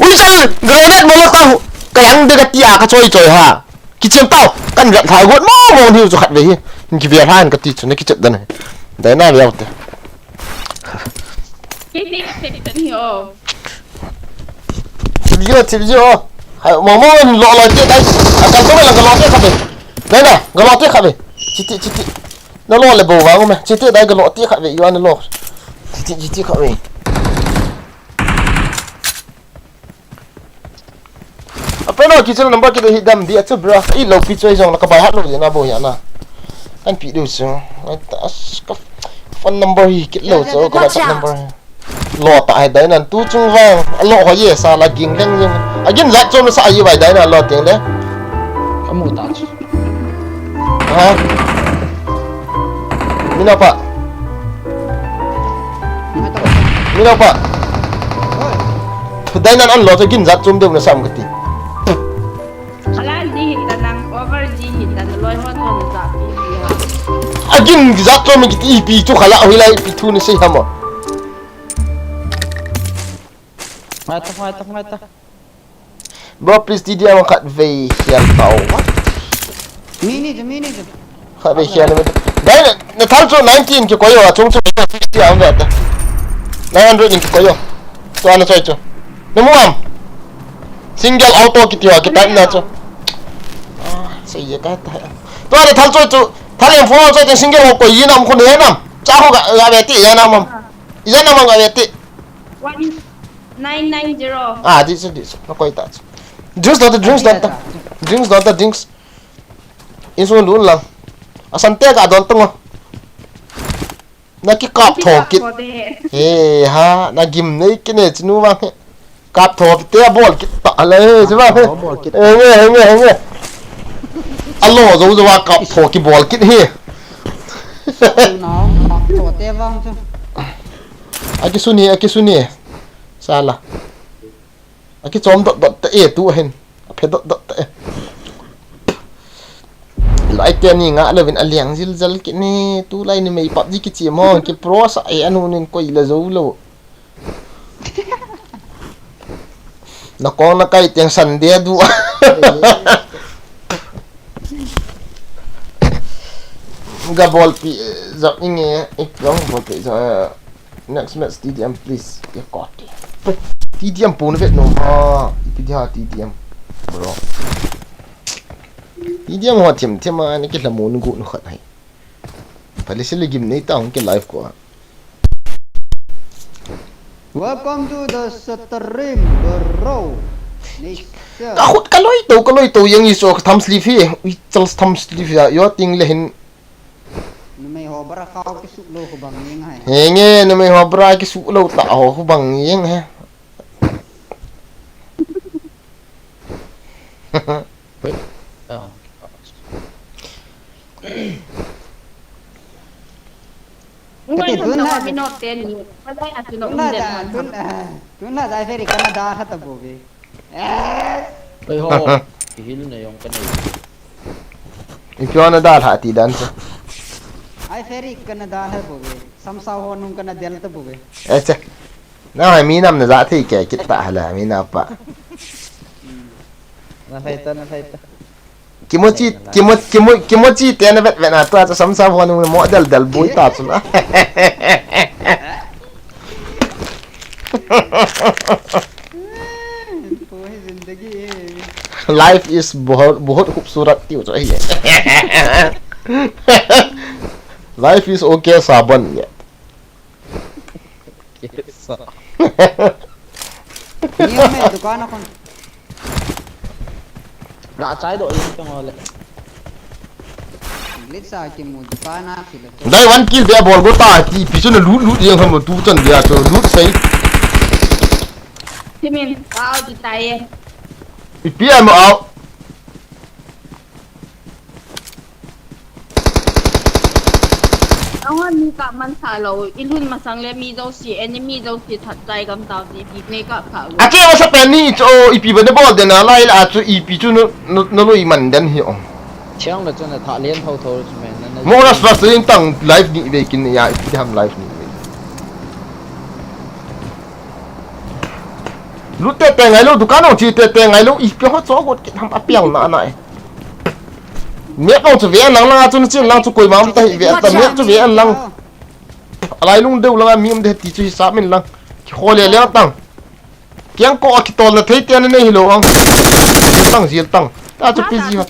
Ui, chal, grenade molotov, ka yang de ka tia, ka choi choi ha. Kitchen tau, kan vet ha, got mo mo ni chu khat ve hi. Ki ve ha, ka ti chu, na kitchen dan. Dai na ve te. Kei te, kei te ni o. Thip jo, thip jo. Hai, mo mo lo lo te dai. A kal to la lo te kha ve. Dai na, lo te kha ve. Chiti, chiti. Na lo le bo wa me. Chiti dai lo te kha ve, yo na lo. Chiti, chiti kha ve. Apen o, kitchen number kit hi dam di a chu bro. I lo pi choi jong la ka bai hat lo di na bo ya na. Kan pi du chu. Ai ta as ka phone number hi kit lo chu ka WhatsApp number hi. Lo ta hai dai nan tu chung vang. A lo ho ye sa la ging leng jing. Again la chom sa ai bai dai na lo teng le. Ka mu ta chu. Ha? Mina pa. Mina pa. Dai nan an lo chu gin jat chom deu na sam kati. Halal ji hita nang, over ji hita na loi hon hon sa pi pi ha. A gin jat chom kiti ipi chu khala hoi lai ipi thu ni sei hamo. Ngai ta, ngai ta, ngai ta. Bro, please T D M khat vei hial tau. What? Mi ni chu, mi ni chu. Khat vei hial ni. Dai na, na thal chu nineteen ki koyo a chung chu fifty a ve ta. Nine hundred in ki koyo. Tu ana choi chu. Na mu am. Single auto kiti wa ki type na chu. Ah, sei ye ka ta. Tu ana thal chu chu. Thal em phone chu single ho koi yin am khu ne nam. Cha ho ga ga ve ti ya nam am. Ya nam am ga ve ti. One nine nine zero. Ah, this is this. Na koi ta chu. Drinks daughter, drinks daughter. Drinks daughter, drinks. Insun dun lang. Asan te ka don tung. Na ki kap tho kit. He ha, na gim nei ki ne chinu wang he. Kap tho te bol kit ta le he, chu wang he. He nge, he nge, he nge. Alo zo zo wa kap tho ki bol kit he. Nau, kap tho te wang chu. Aki suni, aki suni. Sala. Aki chom dot dot te e tu ahin. A phe dot dot te. Lai te ni nga lovin a liang jil jal ki ni tu lai ni mei pap ji ki chi mo ki pro sa e anu nin koi la zo lo. Na kong na kai tiang san dia du. Ga bol pi zap inge ik long bol pi zap. Next match T D M please. Ya kati. T D M pun vet no ma. Ipi dia T D M. Bro. T D M ho thim thim a ni ki la mun gu no khat hai. Pali sili gim nei ta hung ki live ko. Welcome to the stream, bro. Nice. Ka khut ka loi to ka loi to yang i so ka tham sleeve hi. Ui chal tham sleeve ya. Yo ting le hin. Numei ho bra khao ki suk lo khu bang yeng hai. He nge numei ho bra ki suk lo ta ho khu bang yeng he. Ngai tun na mi no te ni. Malai a tu no Tun la da, tun la da feri kana da kha ta bo ve. Oi ho, kihil na jong ka nei. Ipi na da lha ti dan chu. Ai feri kana da lha bo ve. Samsao ho nung kana del ta bo ve. Acha. Na mi nam na ja thei ke kit ta hala mi na pa. Na lhai ta, na lhai ta. Kimochi, kimo, kimo, kimochi te na vet vet na tua chu samsao ho nung mo del del bui ta chu na. Life is bahut bahut khoobsurat tiu chu ahi. Life is okay sabon ye. Ni me dukan a kon. Ga chai do in tong le. Glitch a kimu dukan a kila. Dai one kill dia bol go ta ti pi chu na lut lut jeng ham tu chan dia chu lut sei. Timin, wow, di taye. Ipi am out. Ang ni ka man sa lo, ilhun masang le mi jouse, enemy jouse that tai gam tao ti, ti ne ka ka. Ache masa pen ni chu ipi ba de bol de na lai la chu ipi chu no no loi man den hi ong. Chiang le chu na tha len tho tho chu men na. Mo ras ras len tang live ni ve kin ya ipi ham live ni ve. Lut tete ngai lo dukan ong chi tete ngai lo ipi ho cho got kit ham apiang na na e. Map ong chu ve lang lang a chu na chin lang chu koima um ta hi ve ta map chu ve lang. Alai lung deu langa mi um de ti chu hisap min lang. Ki khole le tang. Kiang ko a kitol na thei te na nei hi lo ang. Tang zil tang. Ta chu pi ji ha.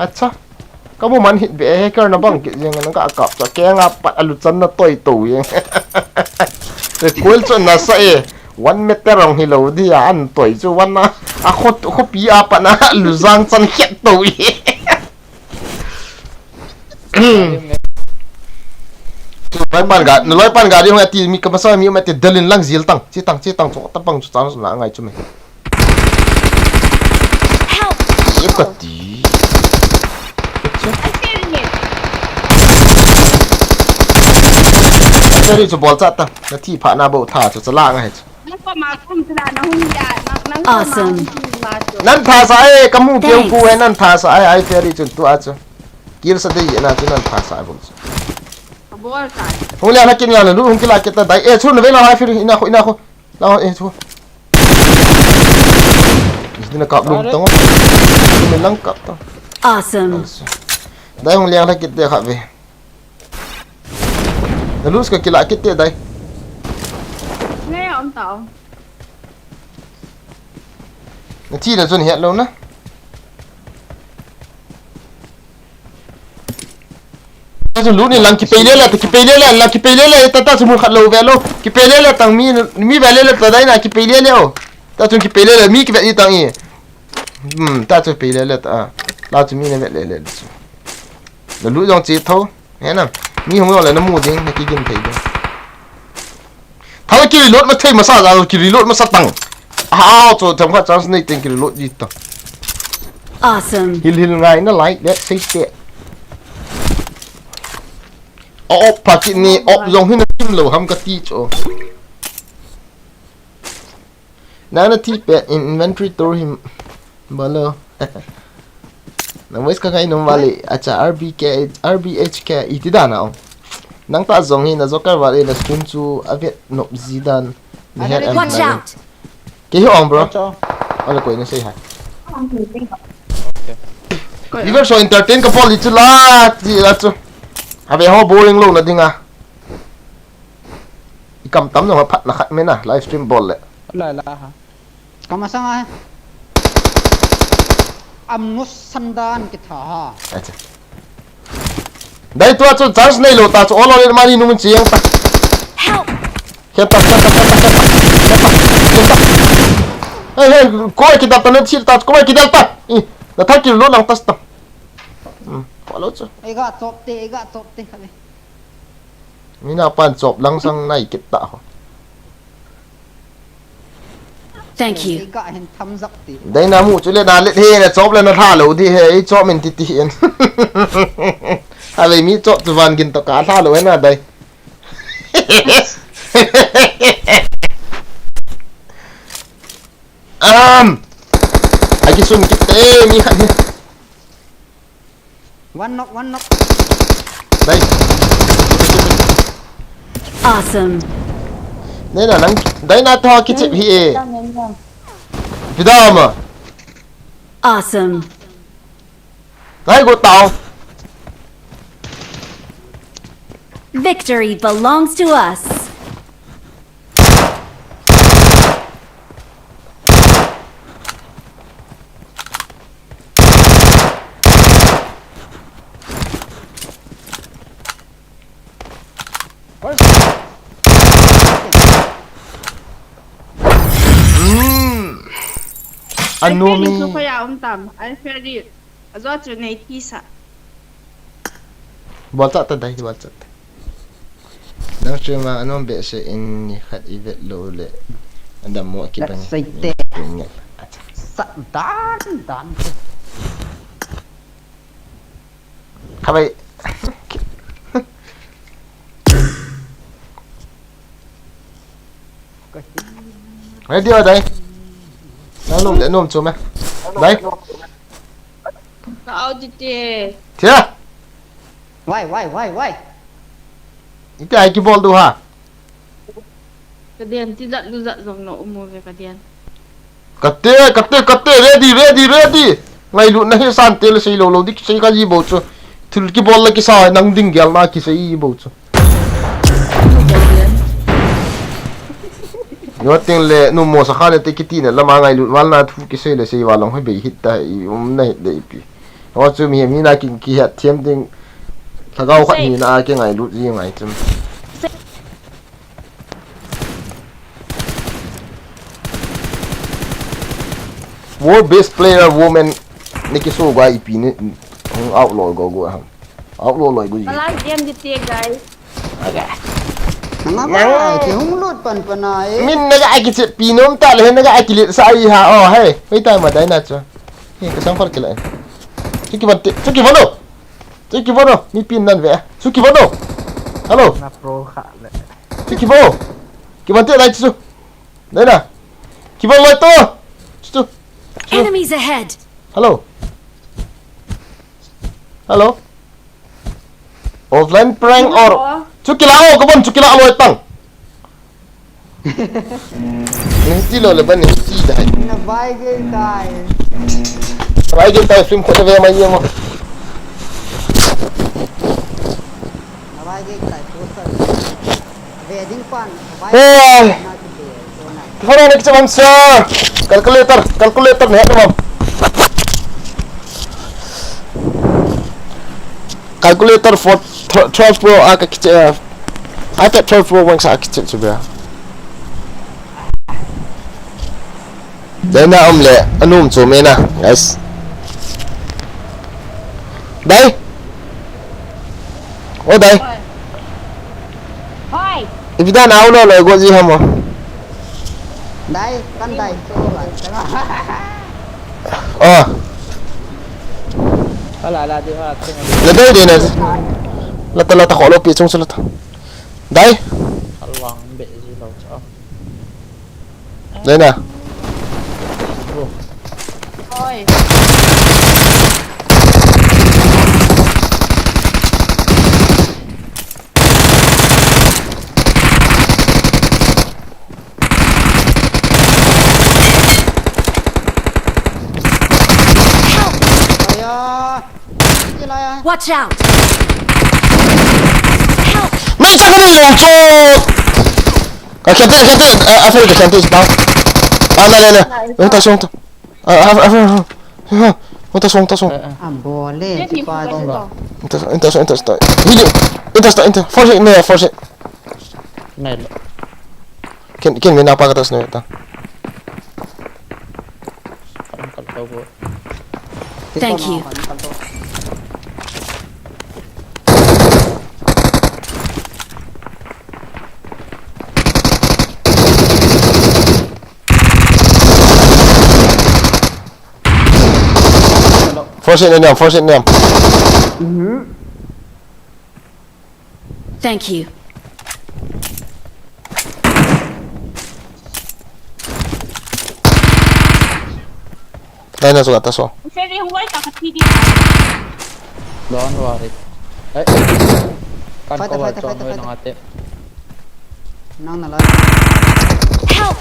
Acha. Ka bu man hit be he kar na bang ki jeng na ka kap cha ke nga pat alu chan na toi to ye. Te kuel chu na sa e. One meter rong hi lo di a an toi chu one a. A khot khopi a pat na alu jang chan khet to ye. Loi pan ga, loi pan ga di hong ati mi ka masa mi ma ti dalin lang zil tang, chi tang, chi tang chu ta pang chu chang na ngai chu me. Ye ka ti. Teri chu bol cha ta. Na thi pha na bo tha chu chala ngai chu. Nang ko ma kum chu la na hung ya, nang, nang ko ma Awesome. Hung ya ma chu. Nan tha sa e, kamu keu Thanks. Ku he nan tha sa e, ai Teri chun tu a chu. Kill sa de ye na chu nan tha sa e bol chu. Ka bol ta. Hung le na kin ya na lu hung kila kita dai. E chu na ve la hai fir ina khu, ina khu. La e chu. Ni na kap lu tong. Ni lang kap ta. Awesome. Dai hung le na kit de kha ve. Na lose ka kila kit te dai. Ngai om ta om. Na thi na chun het lo na. Ta chun lu ni lang kipei le le, ta kipei le le, lang kipei le le, ta, ta chun mun khat lo ve lo. Kipei le le tang mi, mi ve le le ta dai na kipei le le o. Ta chun kipei le le, mi kive i tang i. Hmm, ta chu pei le le ta. Ta chu mi na ve le le chu. Na lu jong chi tho. He na, mi hung lo le na mu ding, na kigin thei ding. Tha la ki reload ma thei masa ja, ki reload masa tang. Ah, chu tham kha chance nei teng ki reload ji ta. Awesome. Hil hil ngai na lai, let's say te. O, op pa ki ni, op jong hin na kim lo ham ka ti chu. Nang na thi pe in inventory tour him bolo. Na voice ka kai nom vale. Acha R B K, R B H K, iti dan a o. Nang ta jong hi na joker vale na stream chu a vet nop ji dan. Ni het em Watch na. Out! Ke hi ong, bro. Watch out. Ole koi na sei hi. Koi River so entertain ka bol i chu la, ti la chu. Ave ho boring lo na dinga. I kam tam jong a phat na khat me na, live stream bol le. La la ha. Ka masang a. Am nu sandan kitha ha. Acha. Dai tua chu chance nei lo ta chu all in mani nung chiang ta. Help! Kheta, kheta, kheta, kheta, kheta, kheta. Hey, hey, koi kidal ta na thil ta, koi kidal ta. I, na thak ki lo lang tas ta. Hmm, follow chu. Ei ga chop te, ei ga chop te, kha le. Mina pan chop lang sang nai kit ta ho. Thank you. Ei ga hin tham zak ti. Dai na mu chu le na le he na chop le na tha lo di he, ei chop min ti ti hin. A le mi chop chu van gin to ka tha lo he na dai. Um. Ai ki sun kit te mi khat hi. One knock, one knock. Dai. Awesome. Nei na nang, dai na tho ki chip hi e. Pidama. Awesome. Dai go tao. Victory belongs to us. Hmm. Anu mi. Ai, Felix, so kaya um tam. Ai, Felix. Ajo chu nei ti sa. Bol cha ta dai, bol cha ta. Nang stream a anom be se in ni khat i vet lo le. Adam mo ki bang. Sai te. Acha. Sa dan dan. Khabai. Ready o dai. Nang nom de nom chu me. Dai. Ka au ti te. Tia. Why, why, why, why? Ite ai ki bol du ha. Ka den ti zat lu zat jong no umo ve ka den. Kate, kate, kate, ready, ready, ready. Ngailut na hi san te le sei lo lo dik sei ka ji bo chu. Thil ki bol la ki sa nang ding gel na ki sei bo chu. Yo ting le nu mo sa kha le te ki ti na lama ngailut wal na thu ki sei le sei wa long hoi be hit ta i um na hit de ipi. Ho chu mi, mi na kin ki het thiam ding. Lhagao khat ni na a ki ngailut ji ngai chun. World best player woman ni ki so ga ipi ni hung outlaw go go ham. Outlaw loi go ji. Ka live game di te guys. Nga ba, ki hung lut pan pan a e. Min na ga ki che pi nom ta le na ga ki le sa i ha o he. Hoi ta ma dai na chu. He ka sang khol ki la. Chu ki ban te, chu ki ban o. Chu ki ban o. Mi pin nan ve. Chu ki ban o. Hello. Na pro kha le. Te kibang o. Kibang te lai chu. Dai na. Kibang lai to. Chu chu. Chu. Enemies ahead! Hello. Hello. Offline prank or. Hello. Chu kila o, kabon chu kila o tang. Ni ti lo le ban ni ti dai. Na vai ge tai. Vai ge tai film ko ve mai yemo. Na vai ge tai poster. Ve ding pan. Vai. Hey. Na ki de. Phone na ki chabam sa. Calculator, calculator ne ha mam. Calculator for tw-, twelve Pro a ka kiche, a, iPad twelve Pro Max a kiche chu bia. Dai na um le, anum chu me na, guys. Dai. O dai. Hoi. Ipi dan a u lo lo go ji hamo. Dai, kan dai. Oh. Ala, ala, di ha, tengok. La dai dai na. La ta, la ta, kholo pi chung chu la ta. Dai. Alwang be ji lo cha. Dai na. Bro. Oi. Aya. Watch out! Help! Mai sa ka ni lo cho. Ka khen te, khen te, a, a, sorry, ka khen te, pa. A, na, na, na. Hung ta song ta. A, a, a, a, a. Hung ta song, ta song. A, a. Ambole, si pa. Hung ta, hung ta song, hung ta song. Hili, hung ta song, hung ta. Force, ne, force. Nai lo. Ken, ken, mina pa ka ta snow ta. Thank you. Force it, Niam, force it, Niam. Thank you. Dai na chu ka ta so. Seri huai ta ka ti di. Don't worry. Eh. Kan ko wa chong noi nang ate. Nang na la. Help!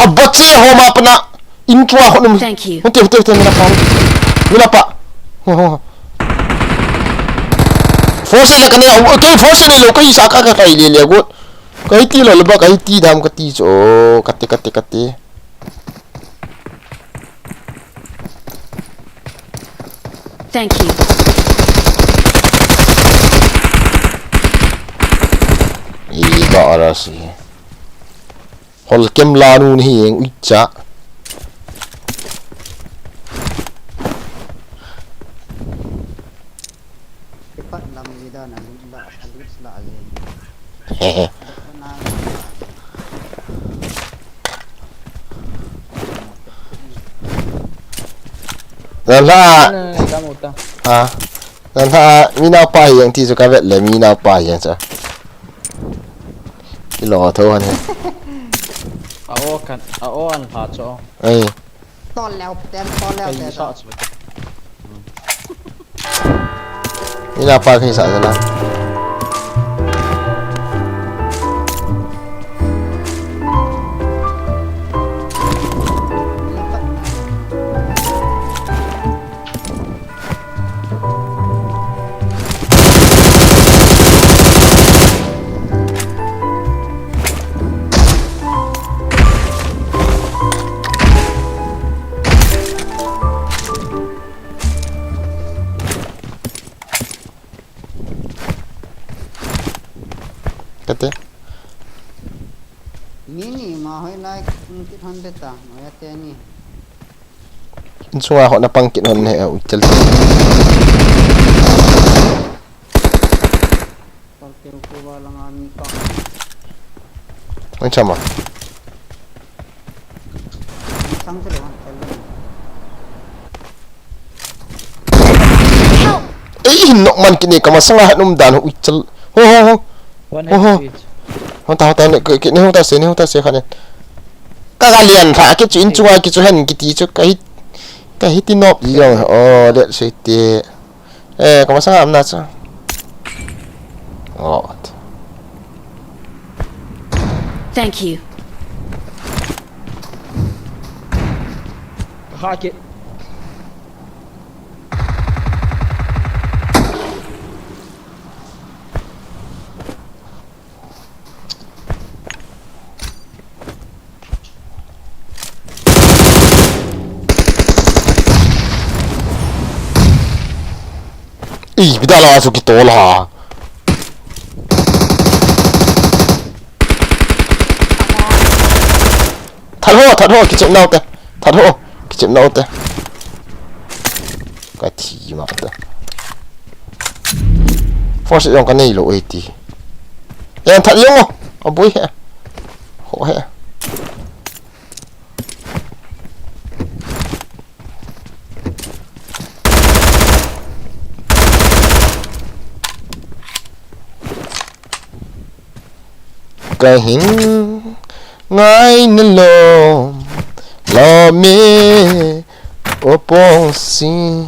Abache ho ma pana. In tua ho num. Thank you. Hute, hute, hute, mina pa. Mina pa. Ho, ho, ho. Force la kani, o, ke force ni lo, kai sa ka, ka, kai le, le, go. Kai ti lo, le ba, kai ti dam, ka ti cho, ka ti, ka ti, ka ti. Thank you. I ba ara si. Hol kem la nu ni hi eng uicha. Kipat lam ni da na lut la, lut la le. Hehe. Lam la. Na, na, na, na, na. Ah. Nang ha, mi nao pa hi ang ti chu ka vet le, mi nao pa hi ang chu. Kilo tho han he. A o kan, a o an ha chu. Ai. Tol leo, tem tol leo. Kan te sa ta. Chu. Mi nao pa hi sa la. Kate. Ni ni ma hoi lai kum kit hon beta, ma ya te ni. Insunga ho na pang kit hon he, u chal. Pal ke ruko wala nga ni pa. Ang chama. Sang se le han chal le. Help! Eh, nok man kini kama sanga hanum dan ho, u chal. Ho, ho, ho. One Ho, ho. H P each. Hung ta, hung ta, ne, ki, ki, ne hung ta se, ne hung ta se khat ne. Ka ga lian tha, ki chu in chunga, ki chu hen, ki ti chu, ka hi, ka hi ti nop. Yong, oh, let's say ti. Eh, ka masang am na chu. Oh. Thank you. Ha ki. Ih, bida la su ki tol ha. That ho, that ho, kichep nau te. That ho, kichep nau te. Ka thi ma te. Force jong ka nei lou e ti. Yan that jong o. A boi he. Ho he. Ka hin ngai na lom, lom e, o pong si.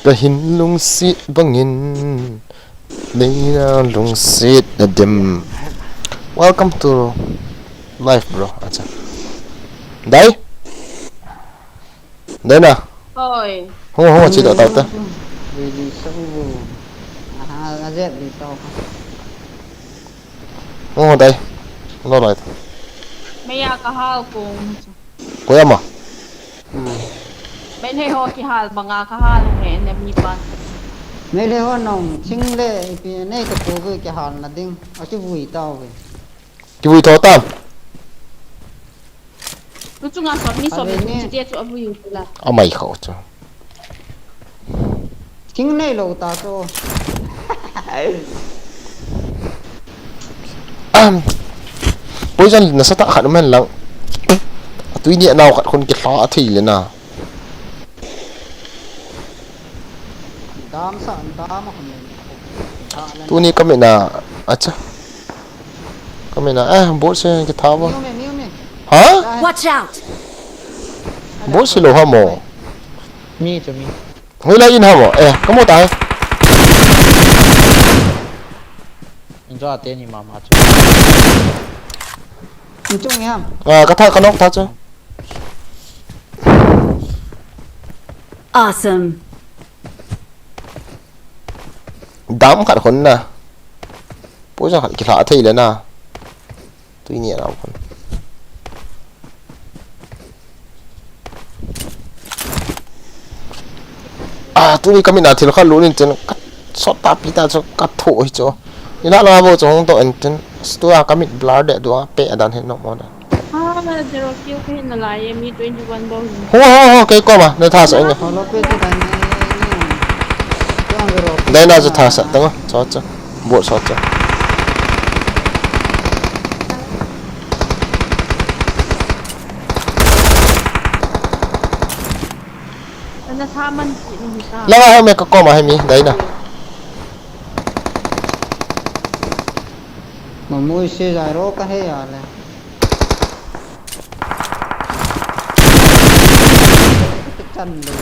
Ka hin lungsit bangin, nei na lungsit na dem. Welcome to life, bro. Acha. Dai? Dai na? Oi. Hung, hung, chi da tau ta. Ready, so. Aha, a jet di tau. Oh, dai. Lo lai. Mei a ka hal kong. Koi ama? Hmm. Meitei ho kihal banga ka hal he, ne mi pan. Meitei ho nong, ching le, ipi nei ka pu vui kihal na ding. A chu vui tau ve. Kivui tho tam. Lu chunga som ni som ni chu tia chu a vui u la. A mai kho chu. King nei lo ta chu. Ahem. Poison nasa tah khat um hen lang. A tui ni a nau khat khun kithla thei le na. Dam sa, dam a khun. Tuni ka mit na, acha. Ka mit na, eh, bot se kithla ba. Miu me, miu me. Ha? Watch out! Bot se lo ha mo. Mi chu mi. Hoi la in ha mo. Eh, ka mo ta hai. In jo ate ni mama chu. In chung yam. Ah, ka tha ka nok tha chu. Awesome. Dam khat khun na. Poison khat kithla thei le na. Tui ni a nau khun. Ah, tuni ka mit na thil khat lut in chen ka sot ta pi ta chu ka tho hi chu. Ina la bo chu hung to en chen. Stu a ka mit blur de du a pe a dan hen nok mo da. Ah, zero kill ka hin na lai e, mi twenty one bou hin. Ho, ho, ho, kei koma, na tha sa inge. Dai na chu tha sa, tang, cho, cho. Bot so, cho. Ana tha man ki ni ta. Langa he me ka koma he mi, dai na. Mamui se zai ro ka he ya le. Chan le.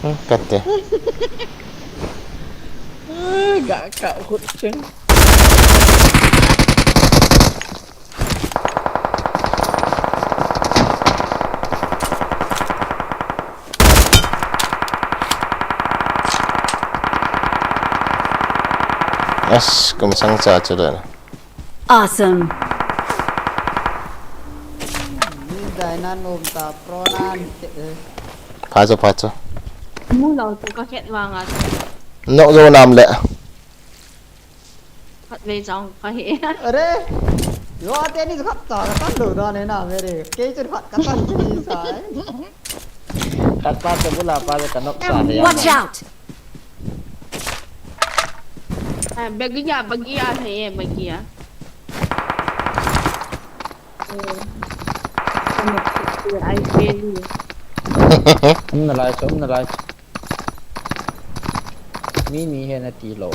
Hmm, kate. Ga ka khut cheng. Yes, kum sang cha chu le. Awesome. Ni dai na nom ta pro na ni te, eh. Pha chu, pha chu. Mu lo chu ka khet vang a chu. Nok jo nam le. Khat ve chang ka hi. Are. Yo ate ni khat ta ka tan lo da ne na ve re. Kei chu khat ka tan ni sa. Khat pa chu bula pa chu ka nok sa he. Watch out. Ah, bagia, bagia, hey, bagia. Eh, ano, I feel you. Um na lai, um na lai. Mi ni he nati lou.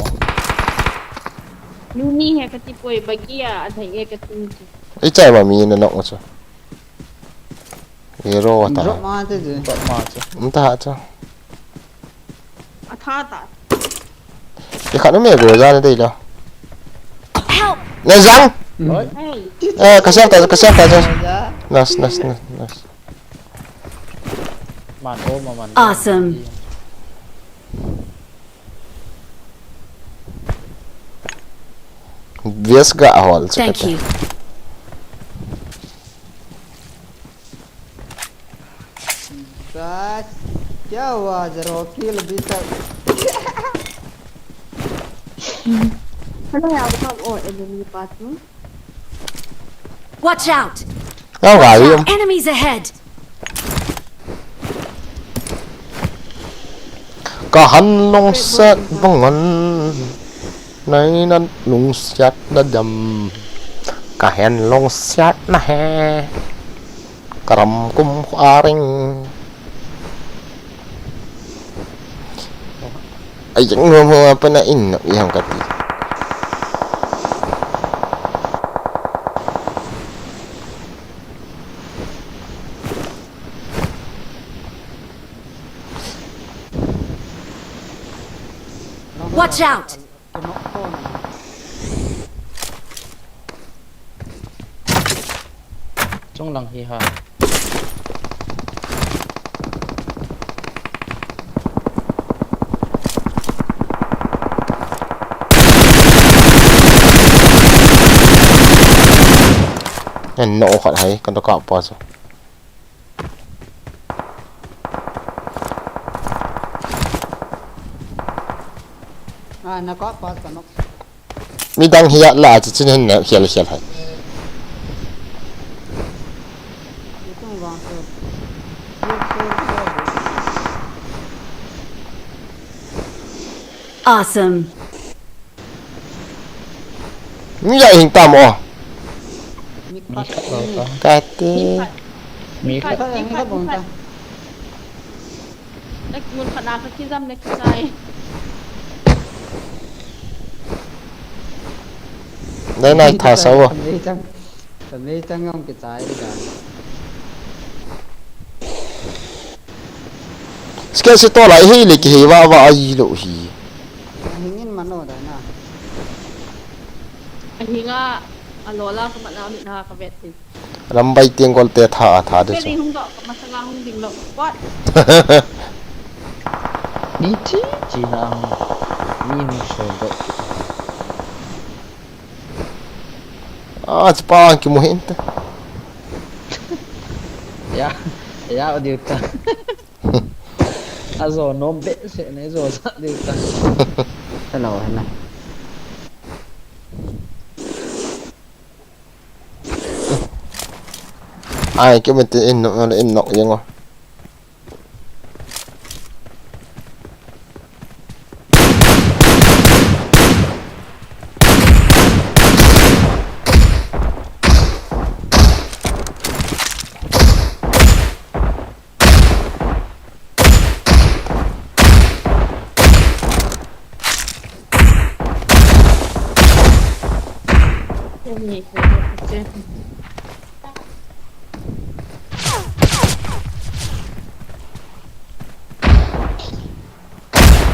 Mi ni he kati poi, bagia, anhai e kati. Ei chai ma mi na nok ma chu. Hero ta. Drop ma te je. Drop ma chu. Um ta ha chu. Atha ta. Ke khat me go ja ne dei lo. Help! Ne jang. Oi. Hey. Eh, ka siam ta, ka siam ta, ka siam. Nice, nice, nice, nice. Man o, ma man o. Awesome. Vias ga hol. Thank you. बस, क्या हुआ? Zero kill अभी तक। Hello, yeah, what's up? Oh, enemy पास में। Watch out! Ang gari yung Enemies ahead! Kahan lungset bangan. Nai nan lungset na dam. Kahen lungset na he. Karam kum aring. Ai, yang nuam ho apa na in, yang kati. Watch out! Chung lang hi ha. An no khat hai, kan to kap pa chu. Ah, na kap pa ka nok. Midang hi a la chu chin hin na hial hial hai. Awesome. Mi ya hing tam o. Mi khat lo ta. Kati. Mi khat. Mi khat, mi khat. Nek mun khat na ka kijam nek kijai. Dai nai tha sa o. Tamei chang. Tamei chang yong kijai da. Ske se to lai hei le kihei va va ai lo hi. Hingin mano da na. Hinga alola ka mana mi na ka vet ti. Lambai tiang gol te tha, a tha de. Peli hung do, masanga hung ding lo. What? Ni chi, chi na hung. Ni hung so do. Ah, chi pa ki mo hin te. Ya, ya, o diu ta. A zo nom behseh ne, zo sa diu ta. Hello, hello. Ai, kei mete in nok, in nok jeng o.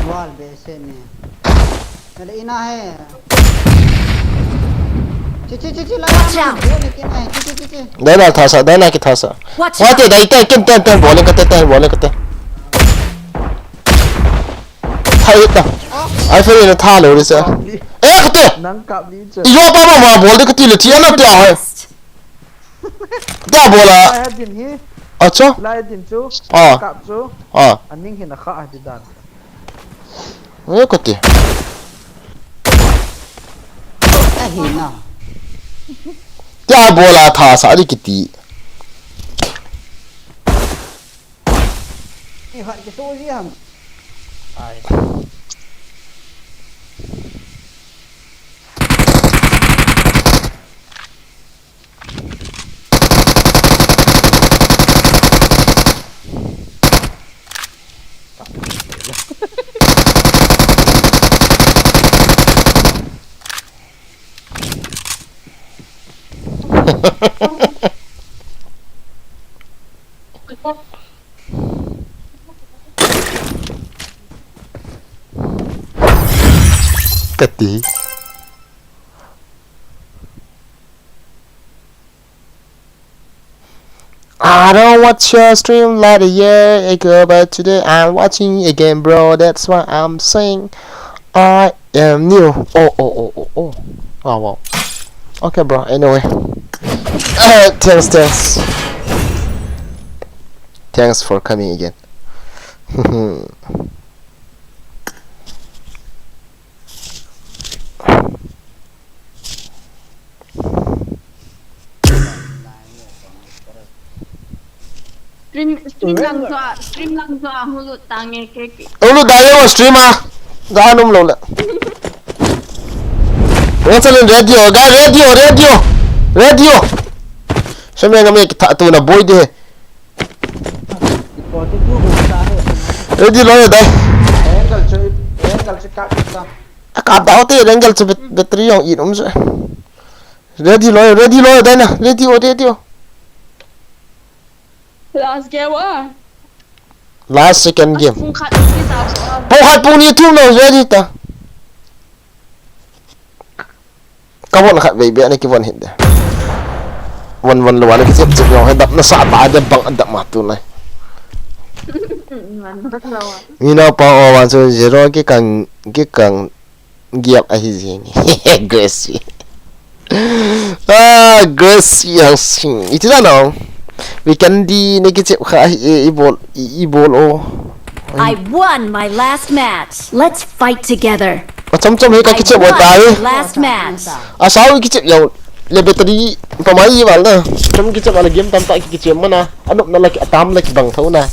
Wall be se ne. Alah, ina hai. Chi, chi, chi, chi, la. Watch out. Bo ne kena hai. Chi, chi, chi, chi. Dai na tha sa, dai na ki tha sa. Watch out. Wa te dai te, ken ten, ten, bowling ka te, ten, bowling ka te. Thai ta. Ai, feri na tha lo ri sa. Eh, ka te. Nang kap ni chu. Iyo pa ma ma bol de ka ti le ti ana te ai. Tia bola. Lai din hi. Acha. Lai din chu. Ah. Kap chu. Ah. Aning hin a kha a di dan. Eh, kati. Ahi na. Tia bola tha sa di kiti. Ni hat ki to ji ham. Ai. Kati. I don't watch your stream like a year ago, but today I'm watching again, bro. That's why I'm saying I am new. Oh, oh, oh, oh, oh. Oh, wow. Okay, bro. Anyway. Uh, thanks, thanks. Thanks for coming again. Stream, stream lang jo, stream lang jo, hulu tange ke ke. Hulu da yo stream a. Da num lo le. What's on radio? Guy, radio, radio, radio. Same ngam ki tha tu na boy de. Ready loi dai. Angle chu, angle chu ka ta. A ka dau te angle chu bat-, battery jong in um se. Ready loi, ready loi dai na. Ready o, ready o. Last game ah. Last second game. Pung khat ni ta so. Pung khat pung ni tu no ready ta. Ka von khat vei be ni ki von hit de. Von von lo wa ni ki chep chep lo he dap na sa ba de bang dap ma tu nai. Ni na pa o wan so zero ki kang ki kang giap a hi jing. Gracie. Ah, Gracie yang sing. Iti na no. Weekend di ni ki chep kha hi e, i bol, i, i bol o. I won my last match. Let's fight together. A chom chom hi ka I kichep won won ta hi. My last match. A sao kichep jong le battery pa mai wal na. Chom kichep wal game tam ta ki kichep mana. Anop na la ki atam la ki bang tho na.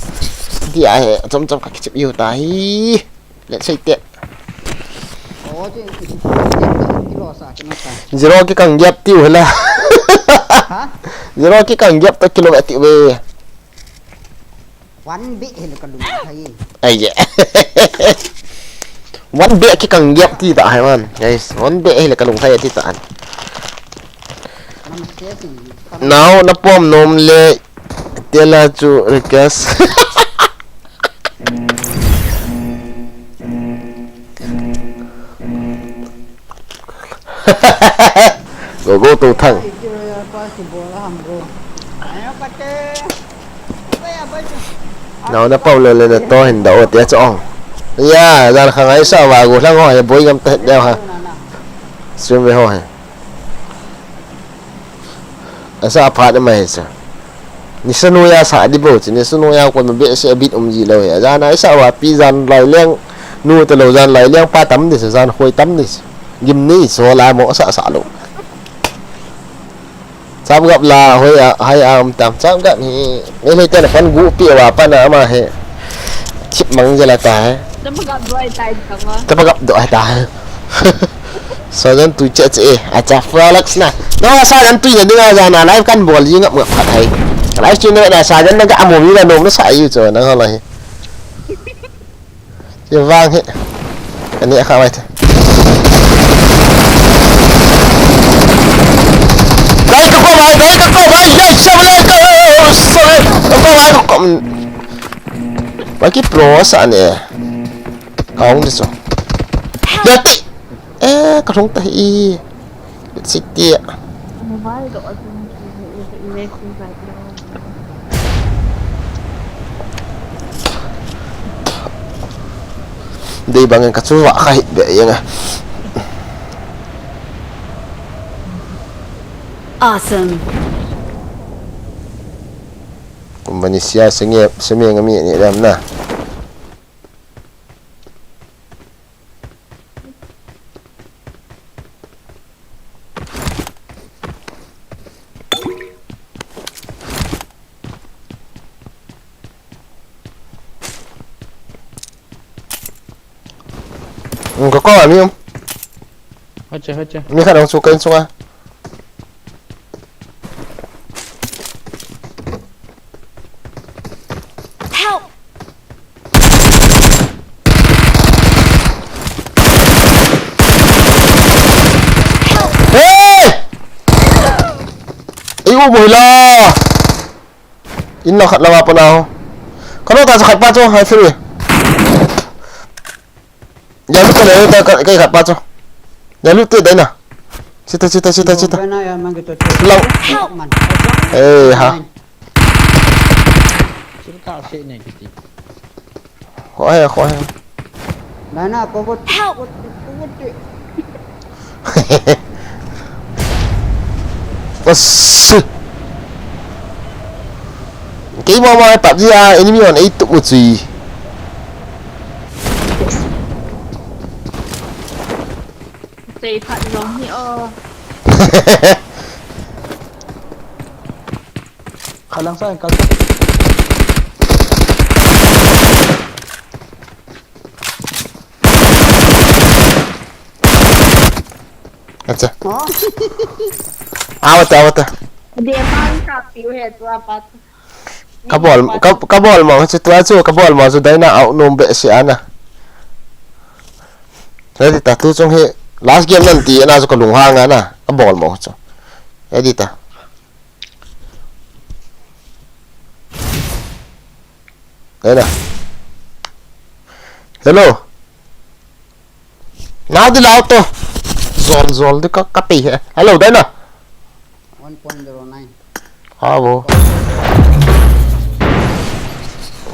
Ti a he chom chom ka kichep yo ta hi. Let's say te. Oh, je, kilo sa kina ta. Zero ki kang giap tiu hela. Ha? Zero ki kang giap ta kilo tiu ve. One bit hile ka lung thai. Ai je. One bit ki kang giap ti ta hai man. Guys, one bit hile ka lung thai ti ta an. Namaste si. Now na pom nom le tela chu request. Go, go, to thang. Nau na pau le le na to hin da o te chong. Ya, jan khang ai sa wa go lang ho, ya boi gam te de ha. Stream ve ho he. Asa phat mai sa. Nisa noiya sa di bo, chi nisa noiya kon be se bit um ji lo he. Jan ai sa wa pi jan lai leng. Nu te lo jan lai leng pa tam di sa, jan khoi tam di sa. Gim ni so la mo sa sa lo. Chap gap la hoi a, hai a um tam. Chap gap hi, ni le te na pan gu pi wa pa na ma he. Chip mang je la ta he. Tapa gap do ai tai ka ma. Tapa gap do ai ta he. Sajan tu che che, a cha flex na. No, sajan tu ya dinga jana live kan bol ji ngap ngap phat hai. Live stream na sajan na ga amo mi la nom na sa yu cho na ha la he. Ye vang he. Ani a kha vai the. Vai ka ko vai, vai ka ko vai, ye sab le ka, sab le ka ko vai ka ko. Vai ki pro sa ne. Ka hong de so. Ya ti. Eh, ka hong ta hi. City. Dei bangin ka chu va kha hit be yang a. Awesome. Company sia senge, seme ngami ni dam na. Ka ko ami um. Hacha, hacha. Mi kha dong su kan su a. Help! Hey! Boila. In la khat langa pana ho. Kano ta khat pa chu, hai free. Ya lu ta le ta ka, ka khat pa chu. Ya lu te dai na. Sita, sita, sita, sita. Bena ya mang kita. Lau. Help. Man. Eh, ha. Sita se ne kiti. Khohe, khohe. Nana, ko ko. Help. Ko ko. Asse. Kei mama PUBG a enemy on eight tu mu chui. Sei phat jong hi o. Khalang sa kal. Acha. Oh. Awata, awata. Dia pan ka piu he tu apat. Kabol, ka, kabol mo chu tua chu, kabol mo chu daina au nom be si ana. Ready ta tu chung hi last game nan ti ana chu ka lunghang ana. Kabol mo chu. Ready ta. Daina. Hello. Nau di lau to. Zol, zol di ka, ka pe he. Hello, Daina. One point zero nine. Ah, bo.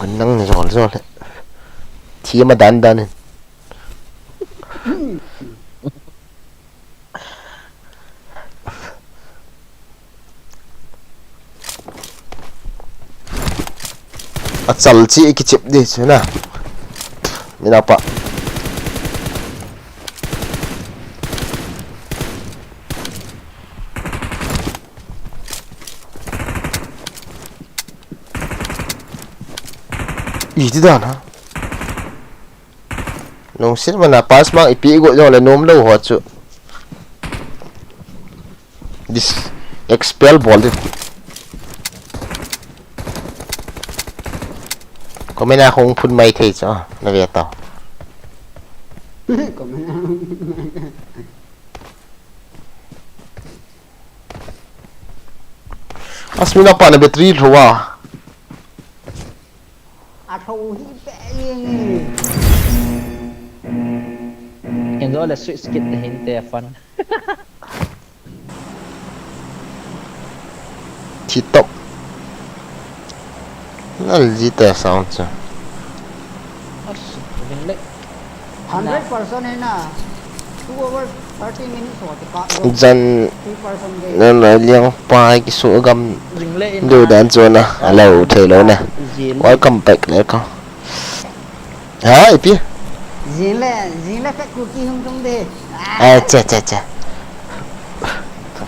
Kan nang ni zol, zol he. Thi ma dan dan he. Achal chi iki chip di chu na. Mina pa. Iti dan ha. Nung sin mana pass mark ipi go jong le nom lou ho chu. This expel bol di. Comment a hung phun mai thei chu, na ve tau. Comment a hung phun mai. Asmina pa na battery lhou a. A tho hi pe yeng e. Ken do le switch kit na hin te fan. Thi top. Lal ji te sound cha. As, vin le. Hundred percent hai na. Two over thirty minutes ho te ka. Jan. Three percent de. Na na liang pa ki su gam. Vin le in. Du dan chu na. Alo thei lou na. Jin. Welcome back le ko. Ha, ipi? Jin le, jin le pet ku ki hung tung de. Ah, cha, cha, cha.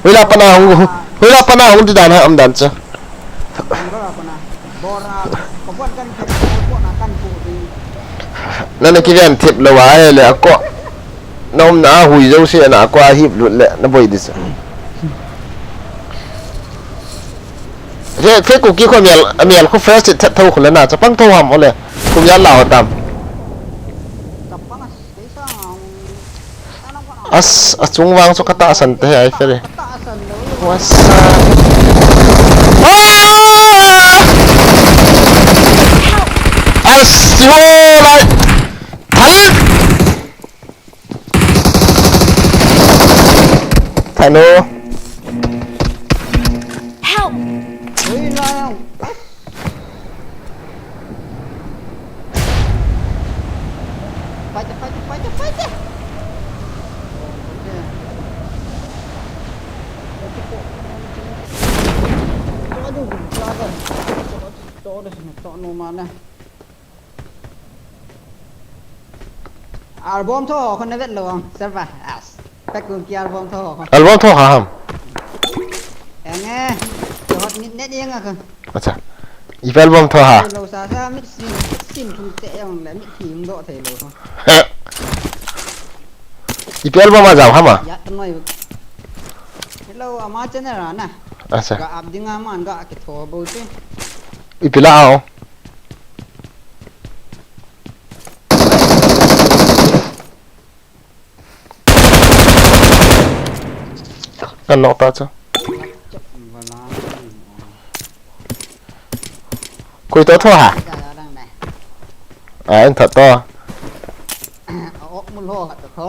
Hoila pana hung, hoila pana hung di dan ha am dan cha. Bora pana. Bora. Ko pon kan pet, ko pon na kan ku di. Nana kiven thip lou a le ako. Na um na hui jo se na ako a hip lut le na boi di sa. Fe, fe ku ki ko mial, mial ko first it tho ko le na, chapang tho ham ole. Ku mial la ho tam. As, a chung vang chu ka tahsan te ai fe le. Wasa. Ah! As, yo, lai. Thal. Thalo. Help! Ui, no. Fight, fight, fight, fight. Aduh, dragon. Dragon, dragon, dragon, mana? Album tho ho kon na vet lou ang, server. As. Pet ku ki album tho ho kon. Album tho ha ham. Eng e. Hot net net eng a kon. Acha. Ipi album tho ha. Lou sa sa mit sin, mit sin thum te eng le mit thim do thei lou kon. Ipi album a jao ham a. Ya ta noi. Hello, ama channel a na. Acha. Ga up ding a man ga ki tho bo si. Ipi la ao. Kan nok ta chu. Koi to tho ha. Ai, ja, ja, dang ne. A, en that to. A, ok mul ho khat to tho.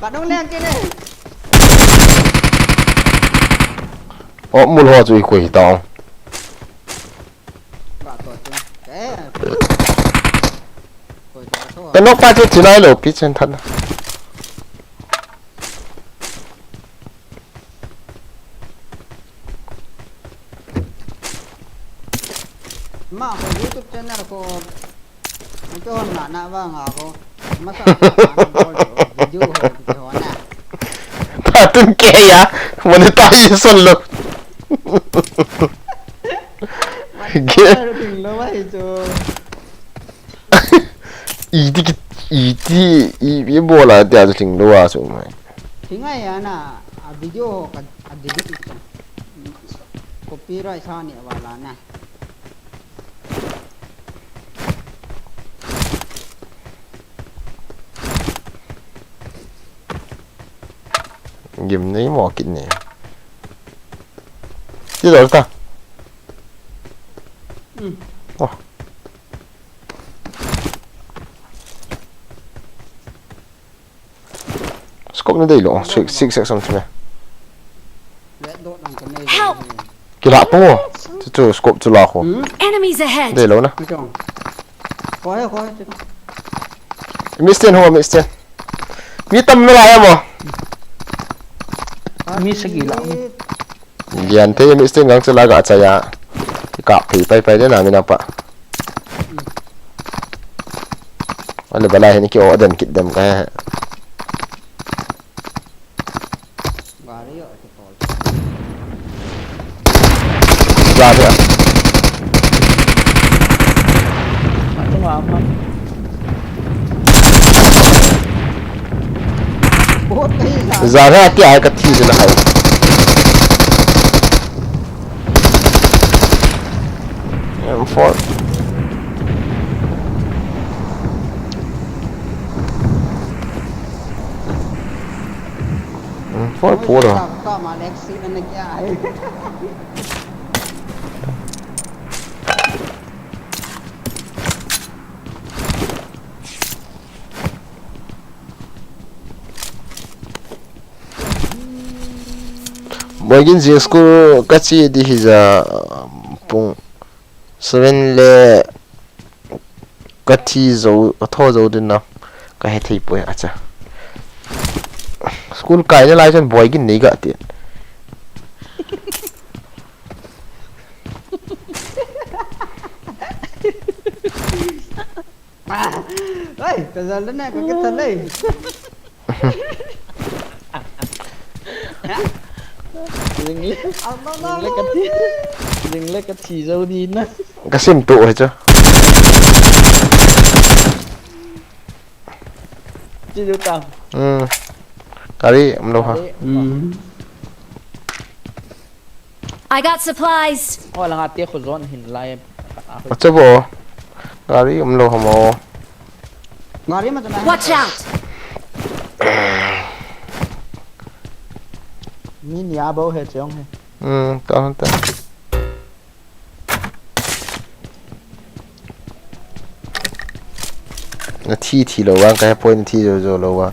Ka dong leng kit ne. Ok mul ho chu i koi to. Ka to chu. Eh. Koi to tho. Ka nok pa chu chinai lo pi chen that. Ma ko YouTube channel ko, ko na na ba nga ko. Masa ko na bol ko, video ho, video ho na. Patun ke ya, monetization lo. Ge. Ting lo ba hi chu. Iti ki, iti, i, i bola tia chu ting lo a chu mai. Ting ai ana, a video ho ka, a delete. Copyright sa ni wala na. Gim nei mo kit nei. Ti lo ta. Hmm. Oh. Scope na dei lo, six, six, six, six, six. Help! Kila po. Chu, chu, scope chu la ko. Hmm? Enemies ahead! Dei lo na. Koi, koi, koi. Mi stand ho, mi stand. Mi tam na la ya mo. Mi sagi la. Lian thei mi stand gang chu la ga cha ya. Ka phi pai pai de na mi na pa. Ale bala hin ki o den kit dem ka he. Gari yo, ki tol. Gari ya. Atu ma ma. Bahut teej hai. Gari ya, kya hai ka thi de na hai. M four. M four pura. Ka, ka ma Lexi na kya hai. Boigin jing school ka che di hi ja, um, pung seven le ka thi jou, ka tho jou din na ka he thei poi a cha. School kai na lai chun Boigin nei ga ti. Ai, ka jal le ne, ka ke tha le. Jing le, jing le ka thi, jing le ka thi jou di na. Ka sim tu hai chu. Chi du tang. Hmm. Gari um lo ha. Gari um lo. Hmm. I got supplies. Oh, langa te khu zone hin lai. Acha bo. Gari um lo ha mo. Gari ma tana. Watch out. Mi nia bo he chong he. Hmm, ta ta. Na thi thi lo vang, ka he point na thi jou jou lo vang.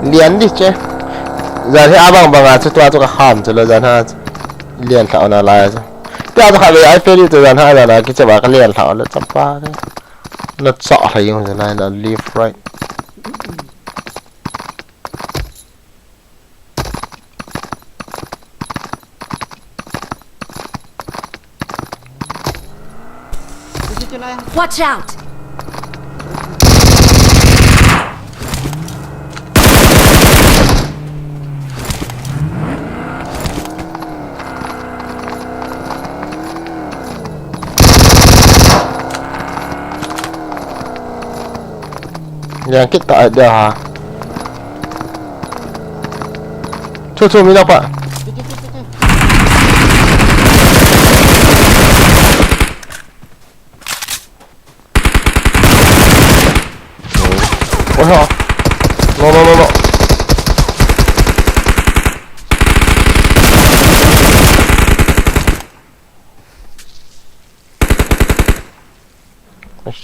Lian di che. Jan hi abang bang a chu tua chu ka ham chu lo jan ha. Lian tha ona la chu. Tua chu kha ve ai pe li tu jan ha jan a ki che ba ka lian tha lo chapa ke. Na cha la yung jan ha la left right. Watch out! Yang kita ada ha. Chu chu mi na pa.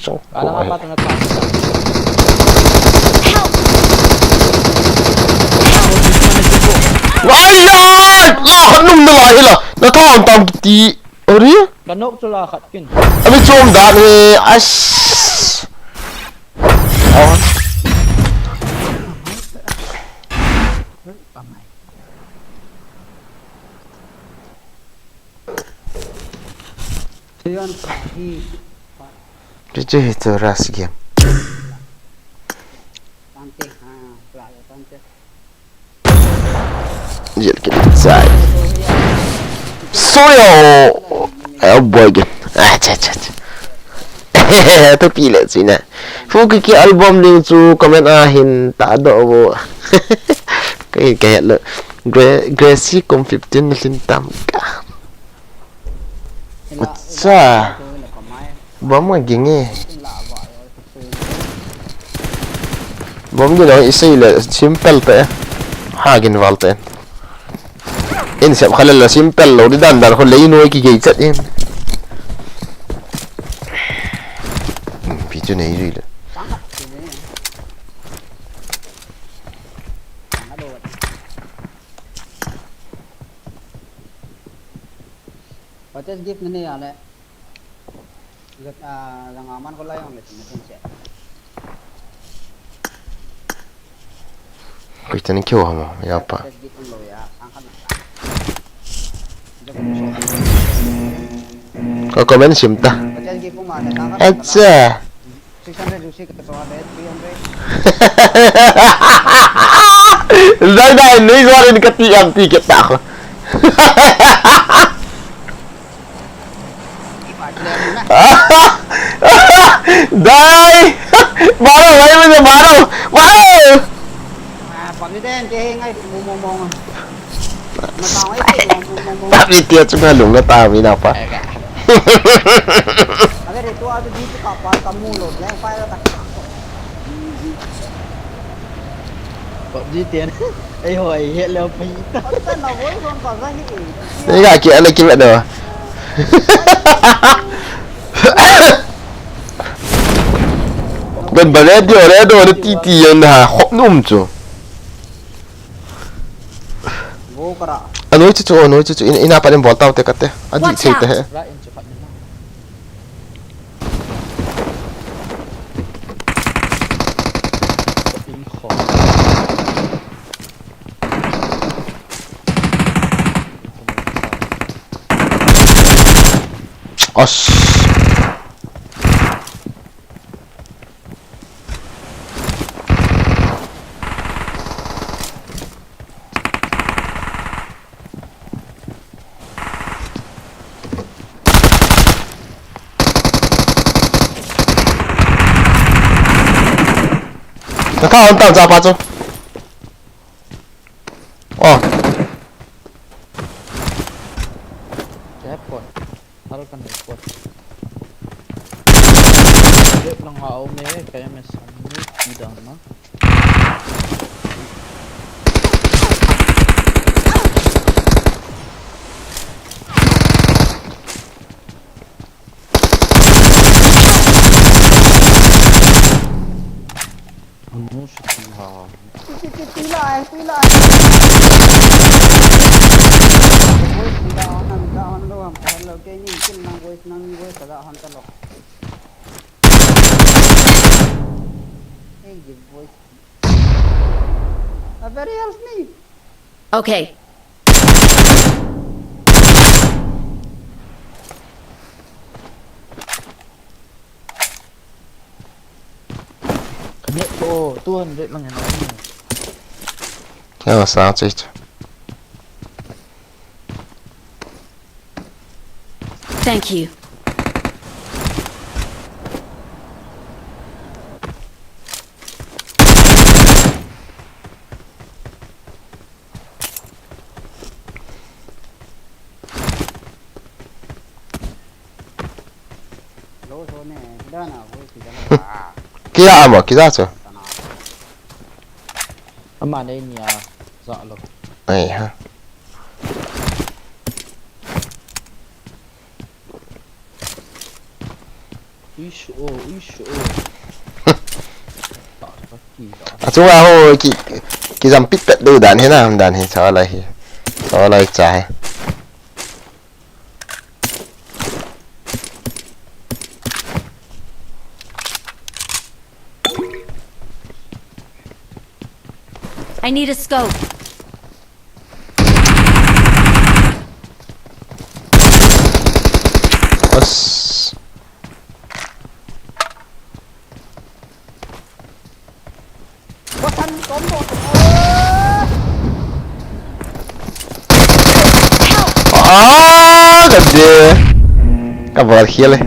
Chong. Ala nga pa to na pa. Ai ya! La khat nung na la hila. Na thang tam ti. Ori? Ka nok chu la khat kin. Ami chom dan he. As. Oh. Tuan hi. Cucu hi tu ras game. Tante, ha, pula tante. Jil kini sai. Soyo. Oh boy game. Ah, cha cha cha. Tu pile sina. Fu ki ki album ding chu comment a hin ta do bo. Ka hin ka het lo. Gra-, Gracie kum fifteen na lin tam ka. Acha. Bom a ging e. Bom ging lo isei le simple te. Ha gin val te. In sep khalel la simple lo di dan dan kho lei noi ki gei chat in. Hmm, pi chu nei ri le. What is gift na ni ale? Gat, ah, janga man ko la jong le tin tin che. Koi tani kyo hamo, ya pa. What is gift lo ya, sang khat na. Ko comment sim ta. What is gift ma le, sang khat na. Acha. Six hundred juicy ka to le, three hundred. Zai dai, nei zai ni ka ti am ti ke ta ko. Dai! Maro, dai mo maro! Maro! Ah, pag-, Ati a chunga lung na ta mi na pa. Pop di tian. Ei hoi, het leo pi. Ei ga ki ala ki me do. Gan ba radio, radio na ti ti yan ha, hop num chu. Anoi chu chu, anoi chu chu, in, ina pa din bol tau te kate. Adi thei te he. As. Ka tha hon tau cha pa chu. Oh. Kaya po. Hal kan report. Lep lang ha um e, kaya me samni ti dang na. Ano sa tiha? Ti, ti, ti, tila, eh, tila, eh. Boys, tila, hon, tila, hon, lo, ham, kahel lo, kei ni, kin nang boys, nang boys, tila, hon, talo. Hey, give boys. A very help me. Okay. Net ko two hundred lang yan ako. Kaya masakit. Thank you. Kila ama, kila chu. Ama nei nia za lo. Ai ha. Ish, oh, ish, oh. Achunga ho ki, kijam pit pet deu dan hi na, dan hi, saw lai hi. Saw lai cha hi. I need a scope. Bas. Ah, ka de. Ka bal khial e.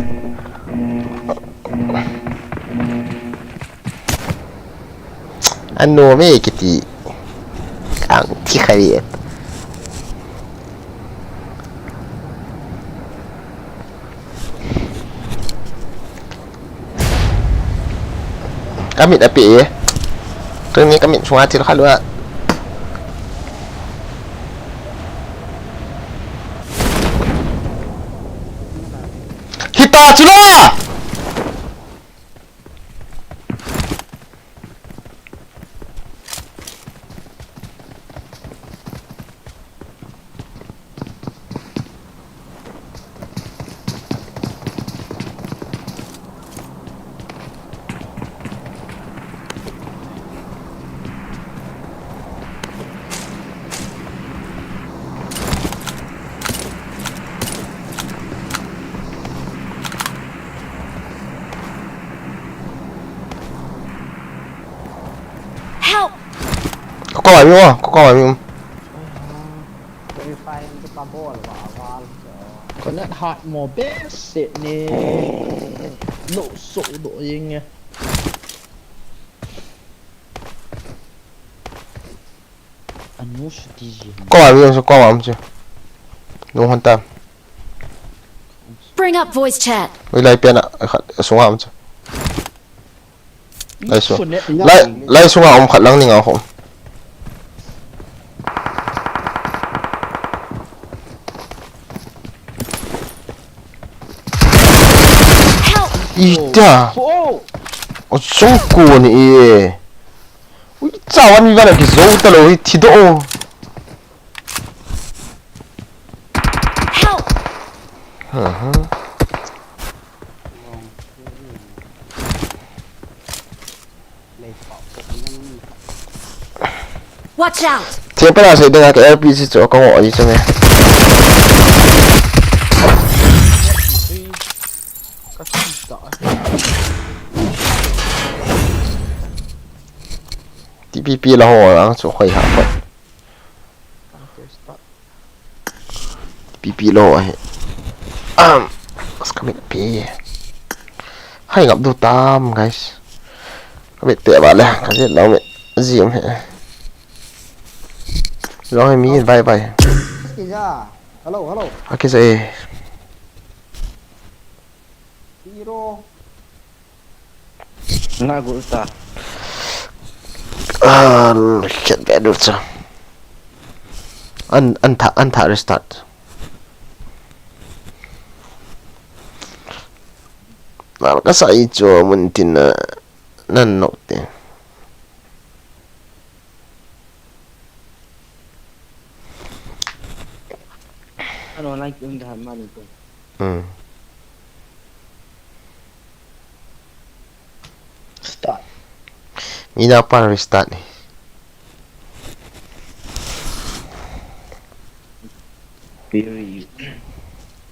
Anom e kiti. Ang ki khavi. Ka mit ape e. Tuni ka mit chunga thil khalou a. Hita chula! Help! Koko ami mo, koko ami mo. Verify ang kita bol, wa, wa, so. Konet hat mo, best, ni. Lo, so, do, ying, eh. Anu, suti, ying. Koko ami mo, so, koko ami mo. Nung hanta. Bring up voice chat. Ui, lai pia na, khat, sunga am cha. Lai su-, lai, lai sunga um khat lang ni nga ho. Help! Ita. Oh. O, so ko ni e. Ui, chawan mi bana ki zo ta lo, hi thi do. Help! Aha. Watch out! Thempa na sei dinga ka R P G chu ka ngo ahi chu me. T P P la ho ang chu khoi ha khoi. P P lo ahi. Um, ka mit pi. Hai ngap du tam, guys. Ka mit te ba le, ka zin lo mit. Zim he. Lo he mi, bye bye. Kiza. Hello, hello. Aki sa e. Hero. Nga gu ta. Ah, khet be du cha. An, an tha, an tha restart. Nal ka sa i chu mun tin na nan nok te. Ano, like, yung dahan man ito. Hmm. Start. Mina pa restart ni. Piri.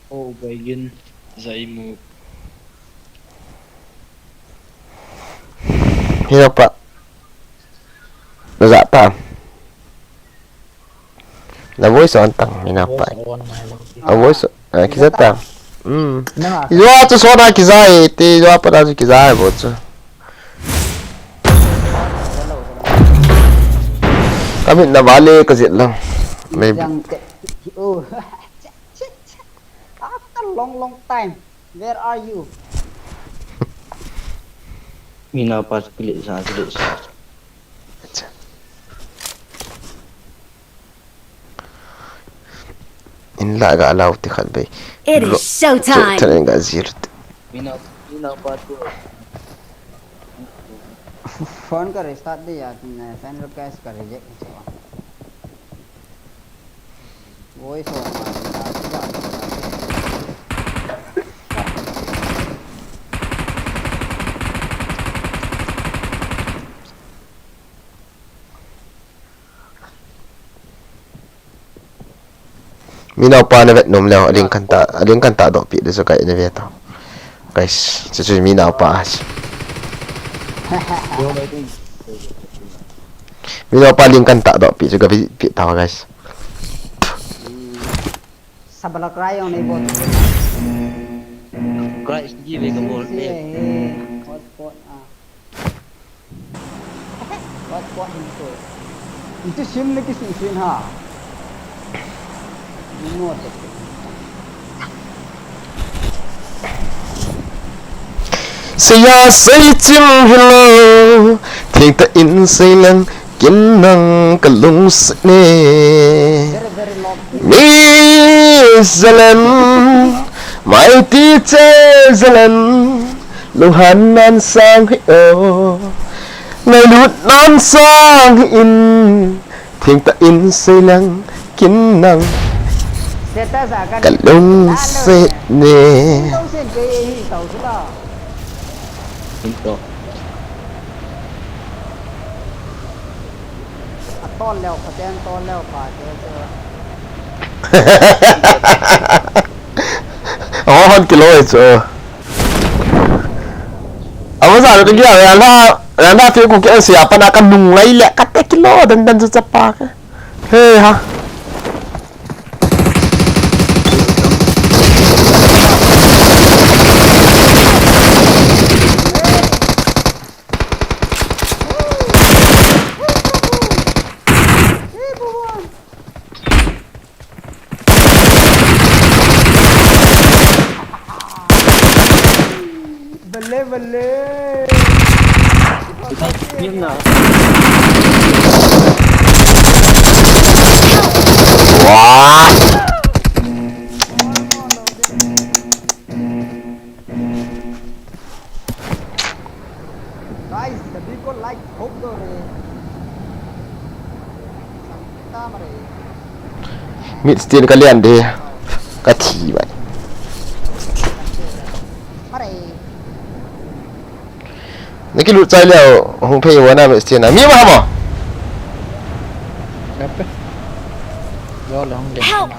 Oh, Baigin, Zaimu. Mina pa. Na za ta. Na voice on tang, mina pa. Voice on, my lord. A voice, ah, kiza ta. Hmm. Nanga. Ijua chu sona kiza e, te ijua pa da chu kiza e bo chu. Ka mit na vale ka zit lang. Maybe. Yang te, oh. After long, long time, where are you? Mina pa kile sa, kile sa. Acha. In la ga lau ti khat be. It is showtime. Thanin ga zir. Mina Phone ka restart ding a, friend request ka reject chu. Voice over. Mi naopa na vet nom leo, aling kan ta, aling kan ta doh pi de so kai ne ve to. Guys, chu chu mi naopa. Mi naopa aling kan ta doh pi chu ka vi pi ta, guys. Sabala cry on ei bol. Cry is give a ball. Hotspot ah. Hotspot hin ko. Itu sim ni kisi sim ha. Ni mo te. Seiya sei chim hilou, thengtah in sei leng kin nang ka lungset ne. Mi zalen, mai ti che zalen, lunghan nan sang hi o, ngailut nan sang hi in, thengtah in sei leng kin nang ka lungset ne. Tol leo, paten tol leo, pa te chu. Oh, hon kilo e chu. Amo sa ka gia, randa, randa fi ku ke sia pana ka nung lai le, ka te kilo, dan dan chu chapa ka. He ha. Bale, bale. Wah. Guys, सभी को like ठोक दो रे। Mit stin ka lian de. Ka thi bai. Mare. Na kilut chai leo, hung phei wana mit stin na. Mi ma mo. Ape. Yo le hung le. Help!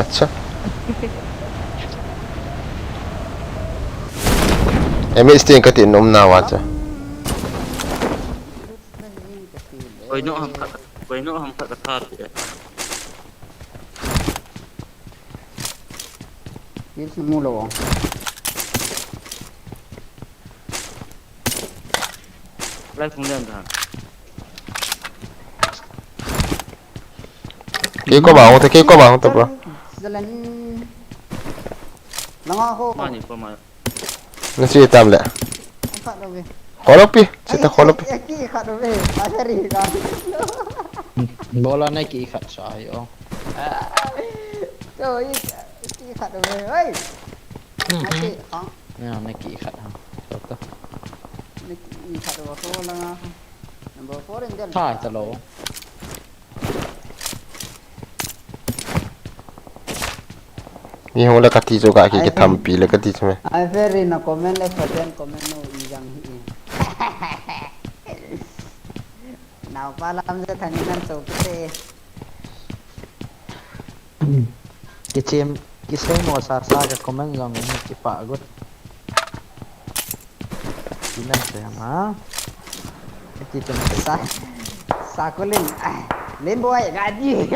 Acha. Em, sting ka tin um na wa cha. Koi no ham khat, koi no ham khat ka tha ti. Pil si mu lo. Lai phung den ta. Kei ko ba hung ta, kei ko ba hung ta, bro. Zalen. Langa ho. Mani ko ma. Na si tam le. Khat lo ve. Kholo pi, si ta kholo pi. Ai, ki khat lo ve. Ai, ri ga. Bola na ki khat sa yo. Cho i ki khat lo ve. Oi. Hmm, Ai, hmm. Ki, ha. Na, na ki khat ha. To, to. Na ki khat lo ko la nga. Number four in there. Tha ta lo. Ni hung le kati chu ka ki, ki thampi le kati chu me. Ai, very na comment le, comment no i jang hi. Naopa Lamjathang in nan cho kite. Kichem, kisei mo sa sa ka comment jong ni kipa got. Kinan se ma. Kichen se. Sa, sa ko len. Len boy, gaji.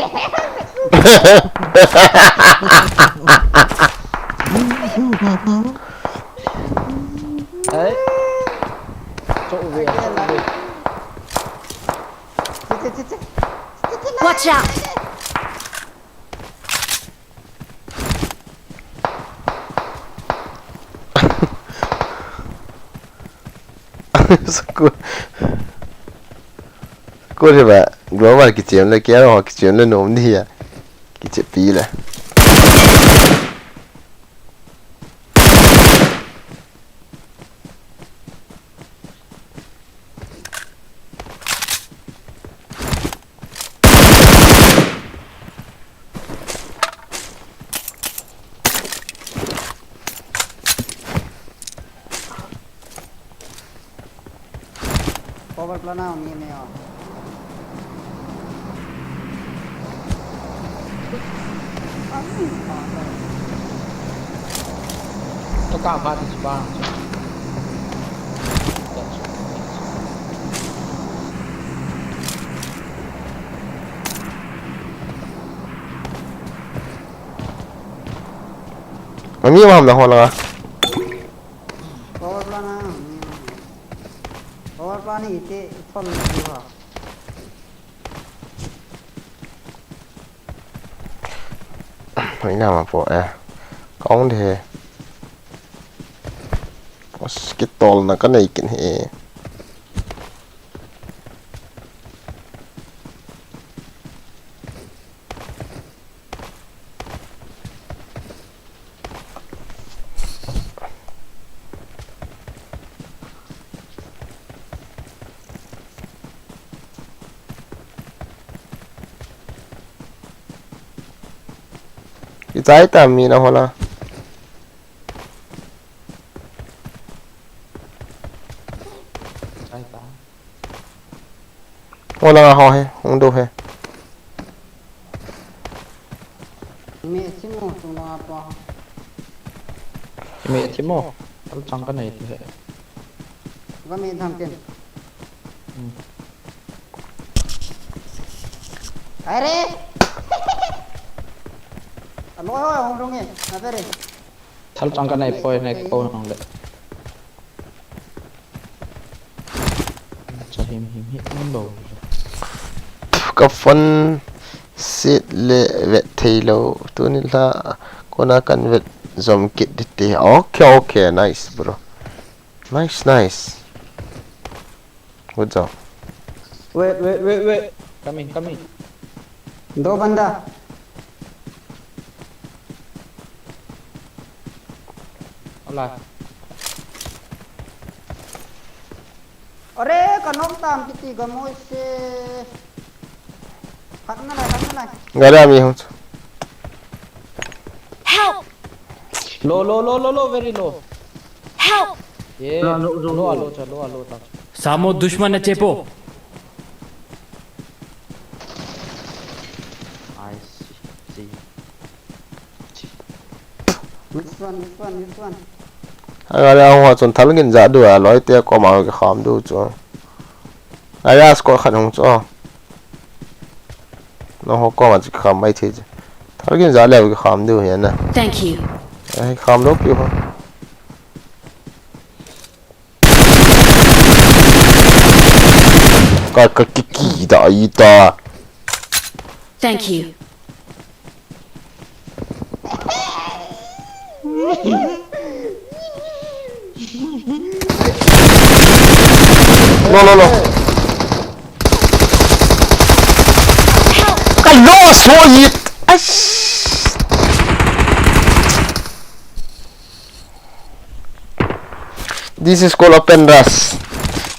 Hey. Cho uve, cho uve. Watch out! School. School hi ba, global kichem le, kei ho kichem le nom ni ya. Kichepi le. Cover plan a mi me o. Toka pha ti chupa. Ami mam na ho la. Cover plan a mi. Cover plan ni te thon ni ha. Hoi na ma po e. Kong de. Os kitol na ka nei kin he. Itai ta mi na hola. Ai ta. Hola ho he, hung do he. Me chimo tung la pa. Me chimo. Al chang ka nei tu he. Ga me tham ken. Hmm. Ai re. Alo ho hung rung e. Na re. Thal chang ka nei poi nei ko nang le. Cha him him hi um lo. Ka phone set le vet thei lo. Tuni la kona kan vet zom kit di te. Okay, okay, nice, bro. Nice, nice. Good job. Wait, wait, wait, wait. Coming, coming. दो बंदा। Hola. अरे, कनोक ताम किती गमो से। Khat na lai, khat na lai. Gari ami hung. Help! Low, low, low, low, low, very low. Help! Ye. Low, low, low, low, low, cha, low, low, cha. Samo dushman achepo. I see. See. This one, this one, this one. Agari ahung chun thal gin ja du a loi te koma kikham du chu. Aya squad khat hung chu. Nangho koma chu kikham mai thei chu. Thal gin ja le kikham du hi na. Thank you. Ai kham lo piu ho. Ka, ka kiki da ita. Thank you. No, no, no. Ka lost ho it. Ash. This is called open rush.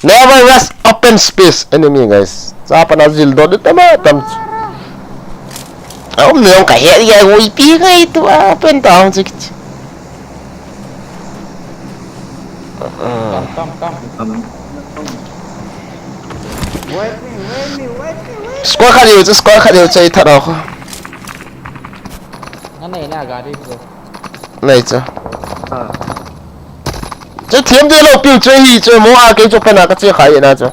Never rush open space. Enemy, guys. Chapa na jil do de tama tam. Aum ne ka he ya ui pi ngai tu a open ta hung chik. Come, come, come. Wait me, wait me, wait me, wait me. Squad khat diu chu, squad khat diu chu i that ho. Na nei na gari chu. Nei chu. Ah. Chu thiam de lo piu chu hi chu mo a ke chu pen a ka che khai na chu.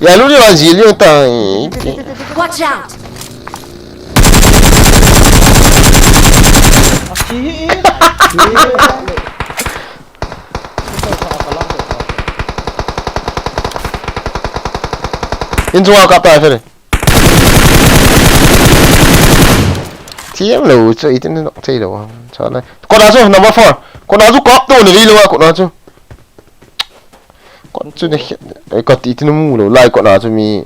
Ya lu ni wa ji liu ta. Watch out! In chunga kap ta, Fere. Thiam lo chu, itin nok thei lo. Cha lai. Kona chu number four. Kona chu kap to ni lo, kona chu. Kot chu ni khe, eh, kot itin mu lo, lai kona chu mi.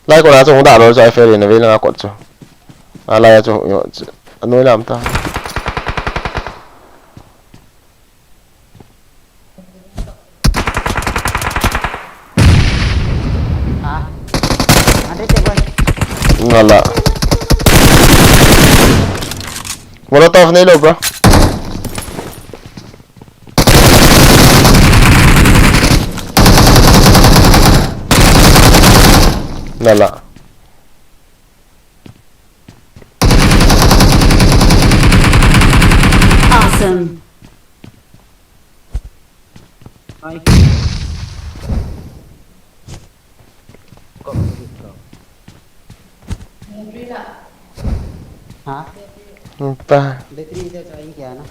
Lai kona chu hung da lo chu, Fere na ve la kot chu. A lai chu, yo, chu, anoi lam ta. Ah. Ante te boy. Ngala. Molotov nei lo, bro. Dala. Awesome. Ai. Kok. Ha? Entah. Battery इधर चार्जिंग किया ना।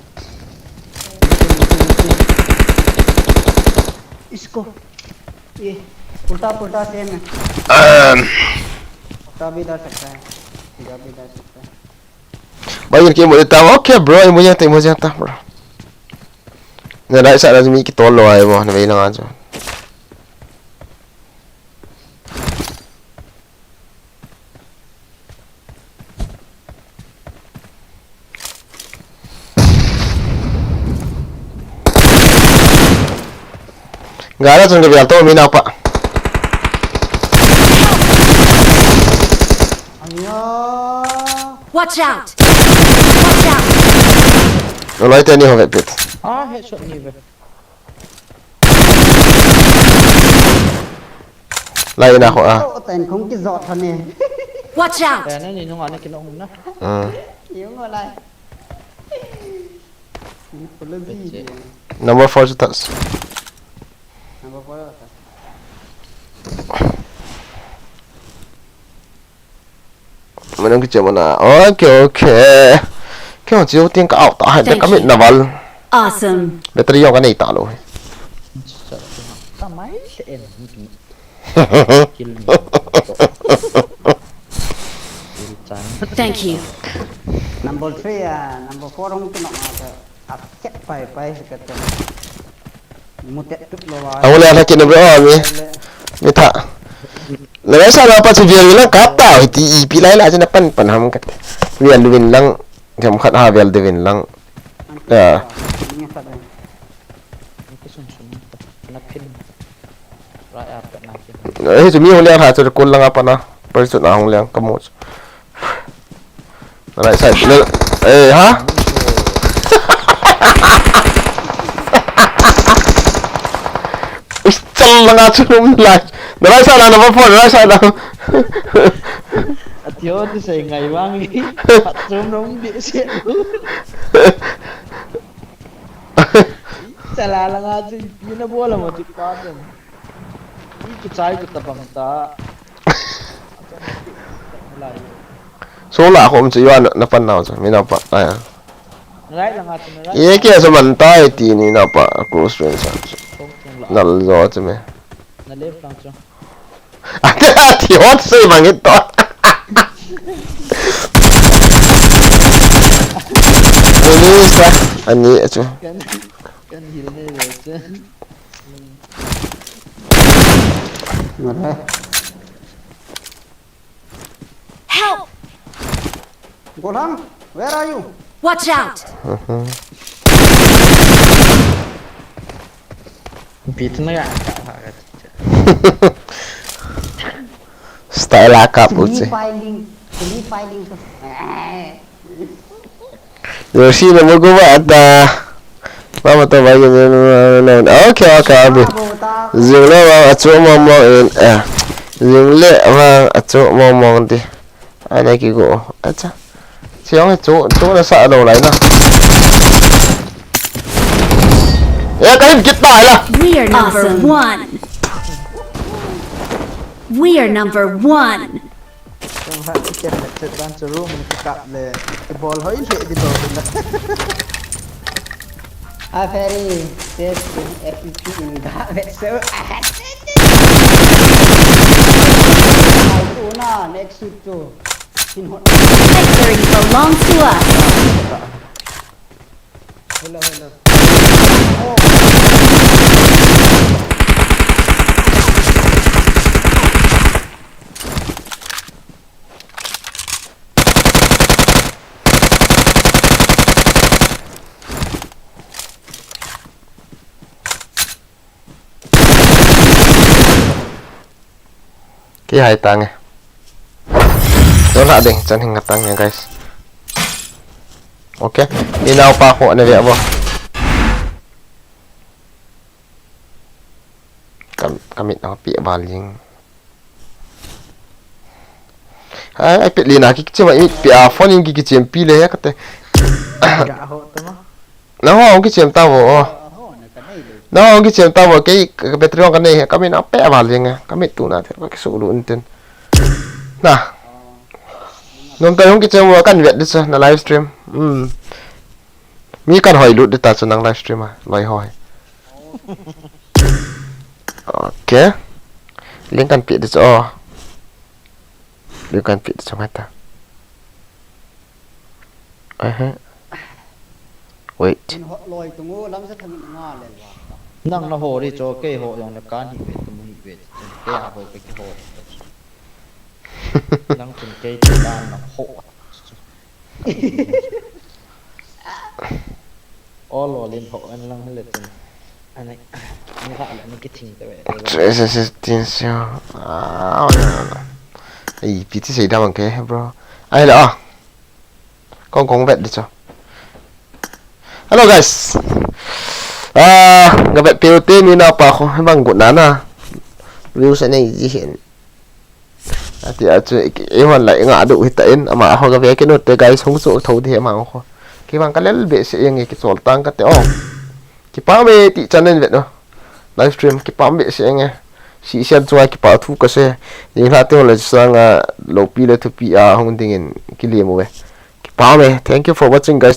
इसको ये उल्टा पुल्टा सेम है। Um. उल्टा भी डाल सकता है, सीधा भी डाल सकता है। Bayu ke mo ta. Okay, bro, mo ta, mo ta, bro. Na dai sa na mi kitol lo ai mo, na vei na nga jo. Gara chung de bial to mi na pa. Ania. Watch out! Watch out! Lo lai te ni ho ve pit. Ah, headshot ni ve. Lai na ho a. तो तैन खुंग की जॉट हने। Watch out! Kaya na ni nung ana kinong na. Mm. ये वाला है। ये पुलिस ही है। Number four chu tas. Number four होता। Manung kiche mana. Okay, okay. Kyo chiu ting ka out ta hai da ka mit na val. Awesome. Battery yo ka nei ta lo. Tamai se en. Kill me. Kill chan. Thank you. Number three या number four हम तो ना आता। अब क्या पाए पाए से करते हैं। मुते टुक लो वाला। Ang wala na kinu bro mi. Mi ta. Na sa na pa si Vial lang kata. Ti ipi lai la na pan pan ham kat. Vial win lang. Jam khat ha Vial de win lang. Ya. ये सब है। Kisun sun. Na pin. Right up na pin. Eh, chu mi hong liang ha chu kul lang apa na. Person a hong liang ka mo. Right side. Na, eh, ha? Is chal lang a chu um lai. Na right side na number four, right side na. Atio tu sai ngai wang ni. Patum rong di se. Chala lang a chu pi na bola mo ti pa ten. Ki chai ku ta bang ta. Lai. So la ko um chu yo na pan nau chu. Mi na pa. Ai. Right lang a chu na right. Ye ke so man tai ti ni na pa close friends a chu. Kong tung la. Nal zo chu me. Na left lang chu. Ate ati hot se bang ito. Ani sa, ani achu. Kan kan hil ne le chu. मत है। Help! गोलहंग, where are you? Watch out! Bit na ga ka ha ga. Style a kap u che. Free firing, free firing. Yoshi na mo go ba ata. Mama to ba yun. Okay, okay, abi. Jing le vang achu mong mong in. Ah. Jing le vang achu mong mong di. Ana ki go. Acha. Chiang chu chu na sa lo lai na. Ya ka hit kit ta la. We are number one. We are number one. Kong ha ki kem le chet dan chu room ni ka kap le. Ki bol hoi le di bol le. A very safe in F P P in the so. Una next shoot to. In hot. Victory belongs to us. Hello, hello. Ki hai tang e. Don ha ding chan hing tang e guys. Okay. Ni nau pa ko ne ve abo. Kam kamit na pi ba ling. Ai, ai, pet lina kichem a, i pet a phone in kichem pi le he kate. Ga ho tama. Na ho kichem ta vo. Na ho kichem ta vo, kei ka battery ka nei he, ka min a pe a val jeng e, ka mit tu na the, ka kisu lu unten. Na. Nom ta hung kichem vo kan vet di sa, na live stream. Hmm. Mi kan hoi lut di ta chu nang live stream a, loi hoi. Okay. Link kan pi di chu, oh. Link kan pi di chu ngai ta. Aha. Wait. Nang na ho ri cho kei ho jong le kan hi ve tu hi ve. Kei a ho kei ho. Nang chun kei te dan na ho. Olo lin ho an lang le chun. Ani, ani ha le ani kithing te ve. Tres asistência. Ah, olha. Ei, piti sei da bang ke, bro. Ai la. Kong kong vet di cho. Hello guys. Ah, ga vet pe u te mi na pa kho bang gu na na. Views nei ji hin. Ati a chu, e hon lai nga du hita in, ama ho ga ve ke no te guys, hung chu tho di ama ho. Ki bang ka lel be se eng ki chol tang ka te o. Ki pa me ti channel vet no. Live stream ki pa me se eng. Si sian chu ki pa thu ka se. Ni la te ho le sang a lo pi le thu pi a hung ding in ki le mo ve. Ki pa me. Thank you for watching guys.